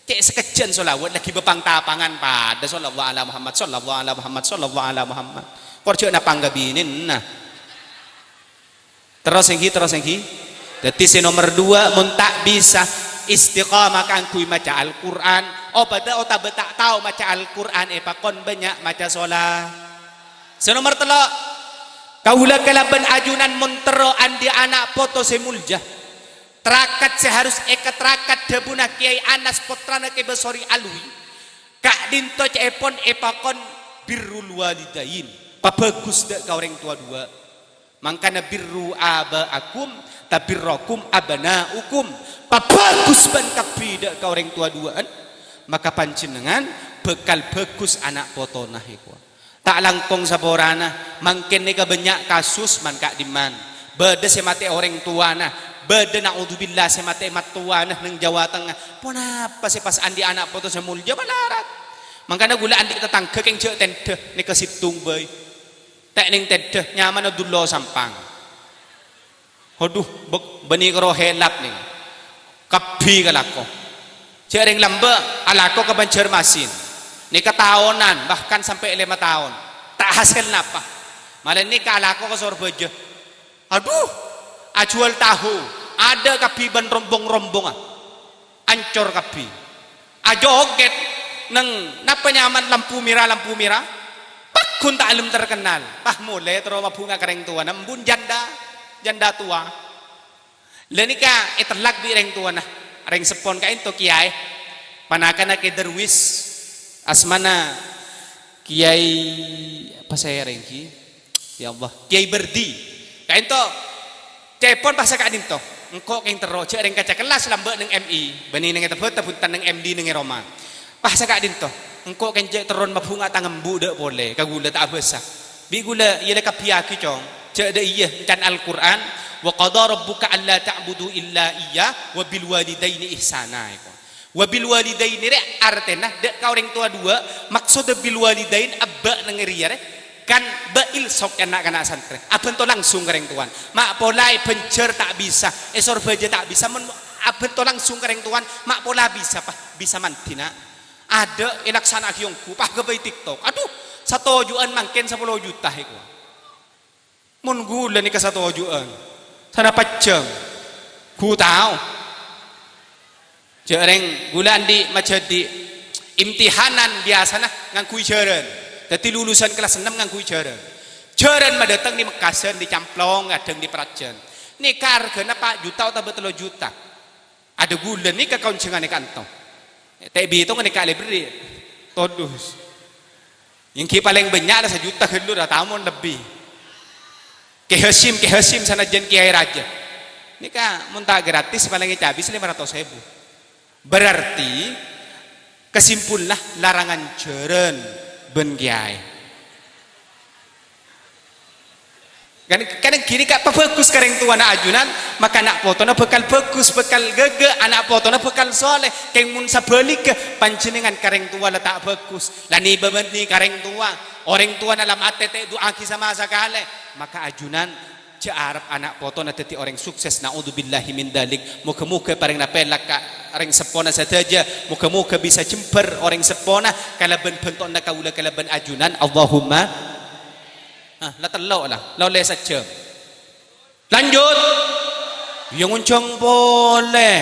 Cè' sakejjhâ'ân sholawat laghi bâpang-tapangan padâ, "Shallallahu ala Muhammad, shallallahu ala Muhammad, shallallahu ala Muhammad." Kor jhâ' napang ka binèna. Terros èngghi, terros èngghi. Dhâddhi sè nomer duwâ', mon ta' bisa istiqamah kaangghuy maca Al-Qur'an, obâdhâ otabâ ta' tao maca Al-Qur'an, èpakon bânnya' maca sholat. Sè nomer tello', kaulâ kalabân ajunan mon terro andi' ana' poto sè molja. Tarakat sè harus èkatarakat dhâbuna Kèyaè Anas pottrana Kè Basori Alwi. Ka'dinto ca'èpon èpakon birrul walidain, pabhâghus dâ' ka orèng towa duwâ'. Mangkana birru aba'akum tabirrakum abna'ukum, pabhâghus bân kabbhi dâ' ka orèng towa duwâ'ân, maka panjhennengngan bhâkal bhâghus ana' potona, èkowa. Ta' langkong saporana, mangkèn nèka bânnya' kasus man-ka'dimman. Bâdâ sè matè orèng towana, bâdâ, na'udzubillah, sè matè mattowana neng Jawa Tengah. Ponapa sè pas andi' ana' poto sè molja malarat? Mangkana ghulâ andi' tatangghâ kèng jhâ' tèndhâ, nèka sèttong bhâi. Ta' neng tèndhâ, nyamana Dullo Sampang. Adhu, bâ-, bânnè karo helap nèng. Kabbhi kalako. Jhâ' rèng lambâ' alako ka Banjarmasin. Nèka taonan, bahkan sampè' lèma taon. Ta' hasèl napa. Malè nèka alako ka Sorbhâjâ. Adhu, ajhuwâl tahu. Adâ' kabbhi bân rombong-rombongnga. Ancor kabbhi. Ajogèt neng, napa nyamana lampu mèra, lampu mèra? Pagghun ta' lem terkenal. Pas molè terro mabhunga ka rèng towana, embun janda, janda towa. La nèka ètellak bi' rèng towana, rèng seppon ka'dinto kèyaè. Panakana Kè Darwis, asmana Kèyaè, apa sè rèng ghi? Ya Allah, Kèyaè Bardi. Ka'dinto, ca'èpon pas ka'dinto. Engko' kèng terro, jhâ' rèng kaca kellas lambâ' neng M I, bânnè neng è Tebata bhunten neng M D neng è Roma. Pas ka'dinto, engko' kèng jhâ' terron mabhunga tang embu' dâ' polè, ka ghulâ ta' abâsa. Bi' ghulâ, iyâ lè kabbhiyâghi, Cong. Jhâ' dâ' iyâ, èncana Al-Qur'an, "Wa qadha rabbuka alla ta'budu illa iyyah wa bil walidaini ihsana," èkowa. Wa bil walidaini rè artèna dâ' ka orèng towa duwâ', maksodda bil walidain abbâ' neng rèya rè, kan bâ' ilsok è na'-kana' santrè. Abhânto langsung ka rèng towana. Ma' pola è Banjar ta' bisa, è Sorbhâjâ ta' bisa, mon abhânto langsung ka rèng towana, ma' pola bisa, pas bisa mandhi, Na'. Adâ' èlaksana'aghi ongghu, pas ghâbây TikTok. Adhu, satoju'ân mangkèn sapolo juta èkowa. Mon ghulâ nèka satoju'ân, sana pajjhâm. Ghu tao. Jhâ' rèng ghulâ andi' majhâdhi' imtihanan biyasana ngangghuy jhârân. Dhâddhi lulusan kellas ennem ngangghuy jhârân. Jhârân madâteng dâri Mekkasân, dâri Camplong, kadhâng dâri Prajan. Nèka arghâna pa' juta otabâ tello juta. Adâ ghulâ nèka kaonjhânganna ka'dinto. Ta' èbitong nèka lè berri'. Todus. Èngghi palèng bânnya' la sajuta ghâllu ra, ta' mon lebbi. Kè Hasyim, Kè Hasyim sanajjân kèyaè rajâ. Nèka mon ta' gratis palèng ècabis lèma ratos èbu. Berarti kesimpulanna larangan jhârân bân kèyaè. Kan, kan gini, Ka', pabhâghus ka rèng towana ajunan, maka ana' potona bhâkal bhâghus, bhâkal ghâghâ, ana' potona bhâkal soleh. Kèng mon sabhâligghâ, panjhennengngan ka rèng towa la ta' bhâghus, la nè-bâbânnè ka rèng towa, orèng towana la matè ta' èdu'aaghi sama sakalè, maka ajunan jhâ' arep ana' potona dhâddhi orèng sukses, naudzubillahi min dzalik. Moghâ-moghâ èparèngana pèlak ka rèng seppona sadhâjâ, moghâ-moghâ bisa jembhâr orèng seppona kalabân bhântowanna kaulâ kalabân ajunan. Allahumma. Ah, la tello' la, la ollè sajjhâm. Lanjut. Iyâ ngonjhâng polè.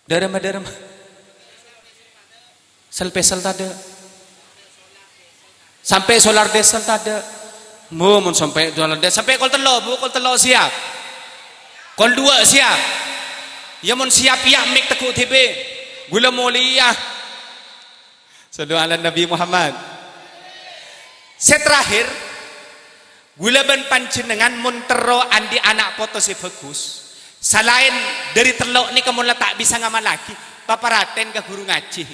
Dârâmma, dârâmma. Sel-pèsel tadâ'. Sampè' solar diesel tadâ'. Bu, mon sampè' solar diesel, sampè' kol tello', Bu, kol tello' siap. Kol duwâ' siap. Iyâ mon siap iyâ mik teggu' dhibi'. Ghulâ molèya. Shallu ala Nabi Muhammad. Sè terakhir, ghulâ bân panjhennengngan mon terro andi' ana' poto sè bhâghus, salaèn dâri tello' nèka mon la ta' bisa ngamallaghi, paparatèn ka ghuru ngajhi,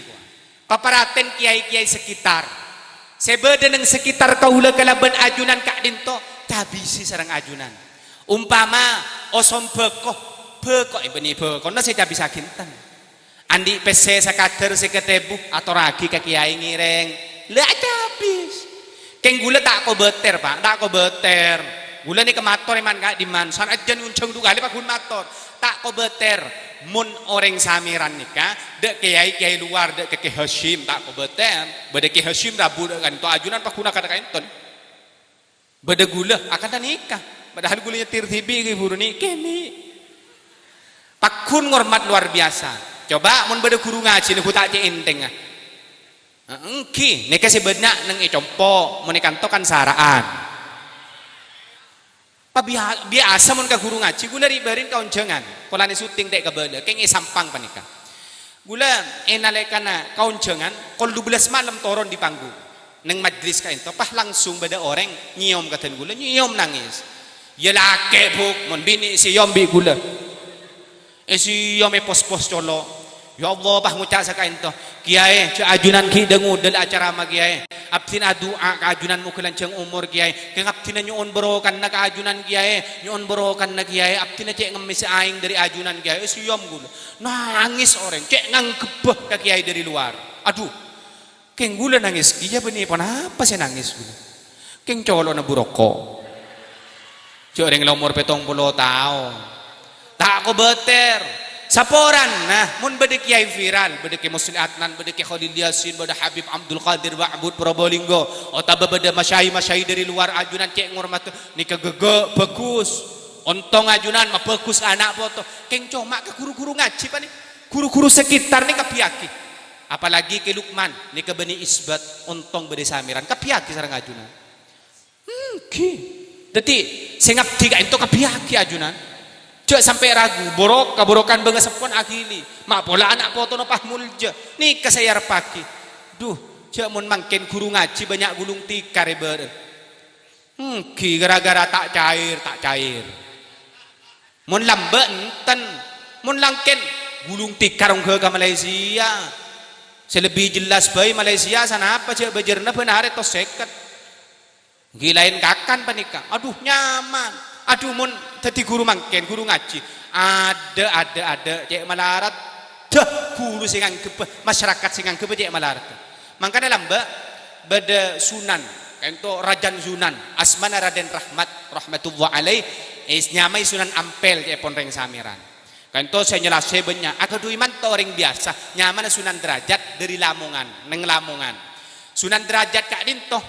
paparatèn kèyaè-kèyaè sekitar. Sè bâdâ neng sekitar kaulâ kalabân ajunan ka'dinto, cabisi sareng ajunan. Umpama osom bhâko, bhâko, eh, bânnè bhâkona sè cabisaghi enten. Andi' pèssè sakadâr sèket èbu, atorraghi ka kèyaè ngèrèng. La acabis. Kèng ghulâ ta' kobâtèr, Pa', ta' kobâtèr. Ghulâ nèka mator è man-ka'dimman, sanajjân ngonjhâng du kalè pagghun mator. Ta' kobâtèr. Mon orèng Sameran nèka, dâ' kèyaè-kèyaè luar, dâ' ka Kè Hasyim, ta' kobâtèr. Bâdâ Kè Hasyim rabu dâ' ka'ènto, ajunan paghuna ka dâ' ka'ènto. Bâdâ ghulâ, akanta nèka. Padahal ghulâ nyètir dhibi' ghi' buru nè', kènè'. Pagghun ngormat luar biasa. Coba mon bâdâ ghuru ngajhi nèko ta' cè' èntèngnga. Èngghi, nèka sè bânnya' neng è compo', mon è kanto kan sara'an. Pabia-, biasa mon ka ghuru ngajhi, ghulâ ri'-bâri'na ka onjhângan. Polana syuting ta' kabâlâ, kèng è Sampang panèka. Ghulâ è nalèkana ka onjhângan, kol dubellâs malem toron di panggung. Neng majlis ka'ènto, pas langsung bâdâ orèng nyèyom ka dân ghulâ, nyèyom nangès. Iyâ lakè', Bu', mon binè' sèyom bi' ghulâ. Èsèyom èpos-pos colo'. Ya Allah, pas ngoca' saka'ènto, "Kèyaè, jhâ' ajunan ghi' dhâng-odhâl acarama, Kèyaè. Abdhina adu'a ka ajunan moghâ lanjhâng omor, Kèyaè. Kèng abdhina nyo'on barokana ka ajunan, Kèyaè. Nyo'on barokana, Kèyaè. Abdhina cè' ngemmès aèng dâri ajunan, Kèyaè." Èsèyom ghulâ. Nangès orèng, cè' ngangghâbbhâ ka kèyaè dâri lowar. Adhu, kèng ghulâ nangès kèya bânnè ponapa sè nangès ghulâ? Kèng colo'na Bu Roko. Jhâ' orèng la omor pèttong polo taon. Ta' kobâtèr. Saporana, mon bâdâ kèyaè viral, bâdâ Kè Muslim Adnan, bâdâ Kè Khalil Yasin, bâdâ Habib Abdul Qadir Ma'bud Probolinggo, otabâ bâdâ masyai-masyai dâri lowar, ajunan cè' ngormadhâ, nèka ghâghâ, bhâghus. Ontong ajunan mabhâghus ka ana' poto. Kèng coma ka ghuru-ghuru ngajhi panè. Ghuru-ghuru sekitar nè kabbhiyâghi. Apalagi Kè Lukman, nèka bânnè isbat, ontong bâdâ Sameran, kabbhiyâghi sareng ajunan. Èngghi. Dhâddhi, sè ngabdi ka'ènto kabbhiyâghi ajunan. Jhâ' sampè' ragu, borok, kaborokan bângaseppon aghili. Ma' pola ana' potona pas molja. Nèka sè èarebbhâghi. Dhu, jhâ' mon mangkèn ghuru ngajhi bânnya' gulung tikar è bârâ'. Èngghi, gara-gara ta' cair, ta' cair. Mon lambâ' enten. Mon langkèn, gulung tikar ongghâ ka Malaysia. Sè lebbi jelas bhâi Malaysia sanapa jhâ' bâjârna bân arè tos sèket. Èngghi laèn kakan panèka. Adhu, nyaman. Adhu, mon dhâddhi ghuru mangkèn, ghuru ngajhi. Adâ', adâ', adâ', cè' malarat. Dâ, ghuru sè ngangghâbbhâ, masyarakat sè ngangghâbbhâ cè' malarat. Mangkana lambâ' bâdâ sunan, ka'ènto rajân sunan, asmana Raden Rahmat, rahmatullah alaih, nyamaè Sunan Ampel, cè'èpon rèng Sameran. Ka'ènto sè nyelasè bânnya', aghâdhuwi manto orèng biyasa, nyamana Sunan Derajat dâri Lamongan, neng Lamongan. Sunan Derajat ka'dinto,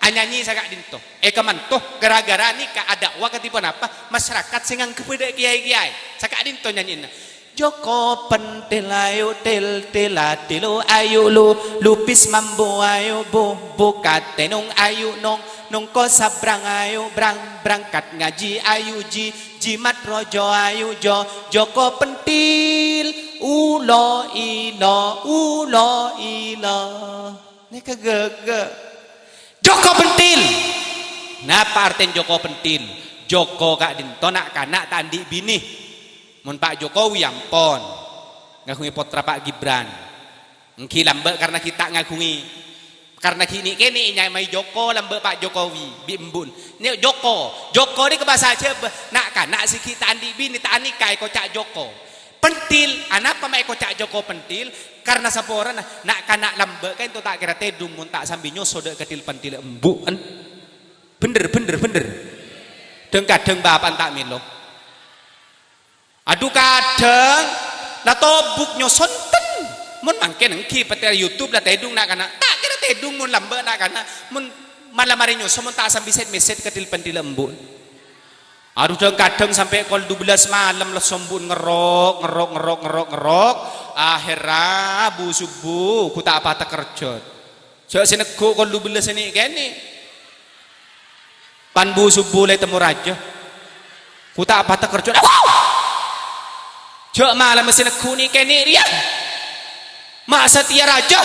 anyanyi saka'dinto. Èkamanto, gara-gara nèka adâ'wa kadhi ponapa, masyarakat sè ngangghâbbhâ dâ' kèyaè-kèyaè. Saka'dinto nyanyina. Joko pentil ayu til tila tilu ayu lu lupis mambu ayu bu buka tenung ayu nong nongko sabrang ayu brang berangkat ngaji ayu ji jimat rojo ayu jo joko pentil ulo ilo ulo ilo. Nèka ghâghâ. Joko pentil. Napa artèna joko pentil? Joko ka'dinto na'-kana' ta' andi' binè. Mon Pak Jokowi ampon ngaghungè pottra Pak Gibran. Èngghi lambâ' karna ghi' ta' ngaghungè. Karna ghi' nè'-kènè' nyamaè Joko lambâ' Pak Jokowi bi' embu'na. Nè' Joko, Joko nèka bhâsa Jhâbâ. Na'-kana' sè ghi' ta' andi' binè ta' anèka èkoca' Joko. Pentil, anapa ma' èkoca' Joko pentil? Karna saporana, na'-kana' lambâ' ka'dinto ta' kèra tèdung mon ta' sambi nyoso dâ' ka til-pentil embu'en. Bhender, bhender, bhender. Dhâng-kadhâng bapa'na ta' mèlo. Adhu, kadhâng la tobuk nyoso enten. Mon mangkèn èngghi pètè YouTube la tèdung na'-kana'. Ta' kèra tèdung mon lambâ' na'-kana'. Mon mala marè nyoso mon ta' sambi sèt-mèsèt ka til-pentil embu'en. Adhu, dhâng-kadhâng sampè' kol dubellâs malem lesso embu'en ngerrok, ngerrok, ngerrok, ngerrok, ngerrok. Aherra bu-subu ghu ta' patè kerjhâ. Jhâ' sè neggu' kol dubellâs nè'-kènè'. Pan bu-subu la ètemmo rajâ. Ghu ta' patè kerjhâ. Jhâ' malem sè neggu' nè'-kènè' rèya. Ma' satèya rajâ.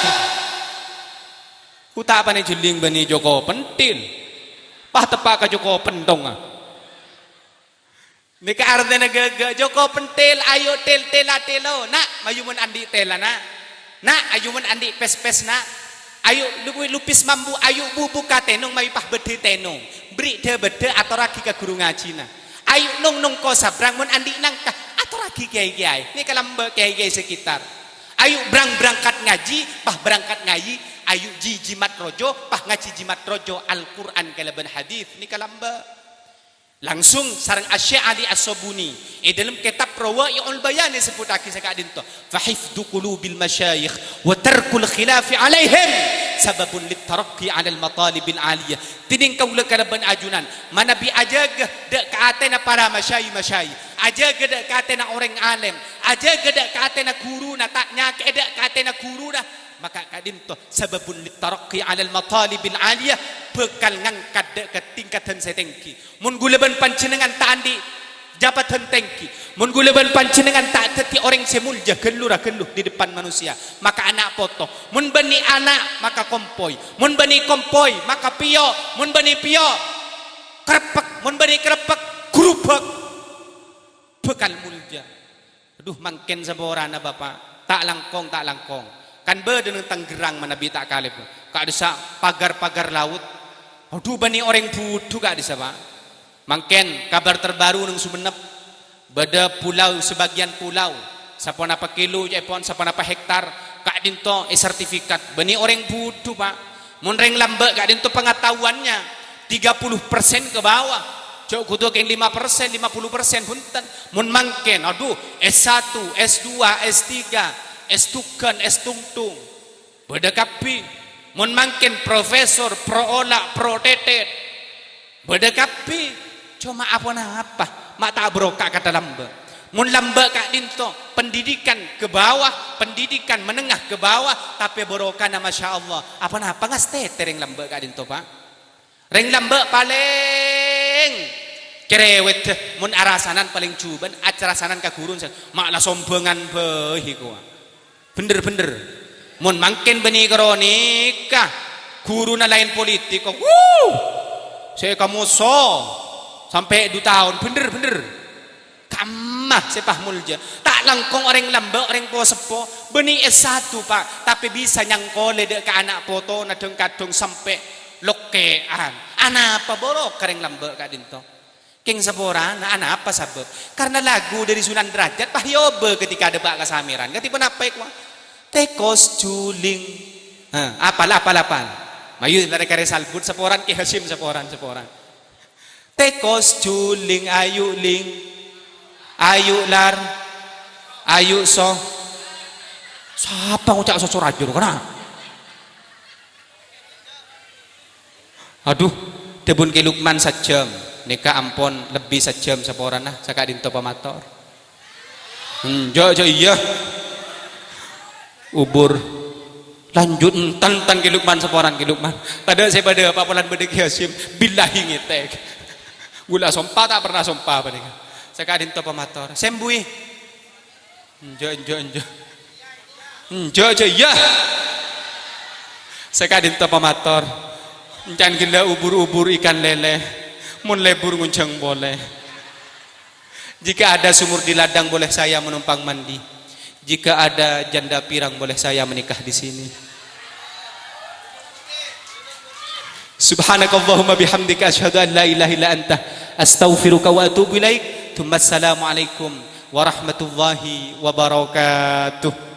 Ghu ta' panè jhelling bânnè Joko Pentil. Pas teppa' ka Joko Pentongnga. Nèka artèna ghâghâ, Joko Pentil, ayu til, tila, tilo. Na', mayu mon andi' tela, na'. Na', ayu mon andi' pès-pès, na'. Ayu lupi-, lupis mambu, ayu bu buka tènong, mayu pas bâddhi tènong. Bri' dhâ-bâddhâ atorraghi ka ghuru ngajhina. Ayu nong-nongko sabrang mon andi' nangka, atorraghi kèyaè-kèyaè. Nèka lambâ' kèyaè-kèyaè sekitar. Ayu brang-, berangkat ngaji, pas berangkat ngaji. Ayu ji-, jimat rojo, pas ngaji jimat rojo Al-Qur'an kalabân hadis. Nèka lambâ'. Langsung sareng Asy-Syaikh Ali As-Sabuni è dâlem kètab Rawai'ul Bayan èsebbhuttaghi saka'dinto, "Fa hifdzu qulubil masyayikh wa tarkul khilafi 'alaihim sababun lit taraqqi 'alal matalibil 'aliyah." Dhinèng kaulâ kalabân ajunan manabi ajâgâ dâ' ka atèna para masyayi-masyayi, ajâgâ dâ' ka atèna orèng alèm, ajâgâ dâ' ka atèna ghuruna, ta' nyakè'è dâ' ka atèna ghuruna, maka ka'dinto sababun lit taraqqi 'alal matalibil 'aliyah, bhâkal ngangkat dâ' ka tingkadhân sè tèngghi. Mon ghulâ bân panjhennengngan ta' andi' jabatan tèngghi, mon ghulâ bân panjhennengngan ta' dhâddhi orèng sè molja ghâllu-ra ghâllu di depan manusia, maka ana' poto. Mon bânnè ana', maka kompoy. Mon bânnè kompoy, maka pèyo'. Mon bânnè pèyo', kreppek. Mon bânnè kreppek, grubek. Bhâkal molja. Adhu, mangkèn saporana, Bapa'. Ta' langkong, ta' langkong. Kan bâdâ neng Tanggerang manabi ta' kalèp. Ka'dissa' pagar-pagar laut. Adhu, bânnè orèng budhu ka'dissa', Pa'. Mangkèn, kabar terbaru neng Sumenep. Bâdâ pulau, sebagian pulau. Saponapa kilo ca'èpon, saponapa hektar. Ka'dinto èsertifikat. Bânnè orèng budhu, Pa'. Mon rèng lambâ' ka'dinto pengetahuannya tiga puluh persen ke bawah. Jhâ' kodhu kèng lima persen, lima puluh persen, bhunten. Mon mangkèn, adhu, S satu, S dua, S tiga, S tugan, S tungtung. Bâdâ kabbhi. Mon mangkèn profesor, pro ola', pro tètèt. Bâdâ kabbhi. Coma aponapa? Ma' ta' barokah kata lambâ'. Mon lambâ' ka'dinto, pendidikan ke bawah, pendidikan menengah ke bawah, tapè barokahna, masya Allah. Aponapa ngastètè rèng lambâ' ka'dinto, Pa'? Rèng lambâ' palèng cerewet, mon arasanan palèng jhubân, acarasanan ka ghurun, ma' la sombhângan bhâi kowa. Bhender-bhender. Mon mangkèn bânnè karo nèka, ghuruna laèn politik, wuh! Sè kamoso sampè' du taon, bhender-bhender. Kamma sè pahmolja. Ta' langkong orèng lambâ', orèng po-seppo, bânnè S satu, Pa', tapè bisa nyangkolè dâ' ka ana' potona dhâng-kadhâng sampè' lokkè'an. Anapa bârokah rèng lambâ' ka'dinto? Kèng saporana, anapa sabâb? Karena lagu dari Sunan Derajat, pas èobâ ketika ada Pak Kasamèran. Kadhi ponapa, èkowa? Tèkos juling. Ha, apal, apal, apal. Mayu, la rè-karè salbut, saporan, Ki Hasyim, saporan, saporan. Tèkos juling, ayu ling. Ayu lar. Ayu so. Sapa ngoca' sosorajur, kana? Adhu, dhâbuna Kè Lukman sajjhâm. Nèka ampon lebbi sajjhâm saporana, saka'dinto pamator. Enjâ', jâ' iyâ. Ubur. Lanjut, entan, entan, Kè Lukman, saporan, Kè Lukman. Tadâ' sè padâ apa, polana bâdâ Kè Hasyim. Billahi ngètèk. Ghulâ sompa, ta' pernah sompa panèka. Saka'dinto pamator. Sèmbuwi. Enjâ', enjâ', enjâ'. Enjâ', jâ' iyâ. Saka'dinto pamator. Encan ghellâ' ubur-ubur ikan lele. Mon lebur ngonjhâng polè. Jika ada sumur di ladang, boleh saya menumpang mandi. Jika ada janda pirang, boleh saya menikah di sini. Subhanakallahumma bihamdika, asyhadu an la ilaha illa anta, astaghfiruka wa atubu ilaik. Tsumma assalamualaikum warahmatullahi wabarakatuh.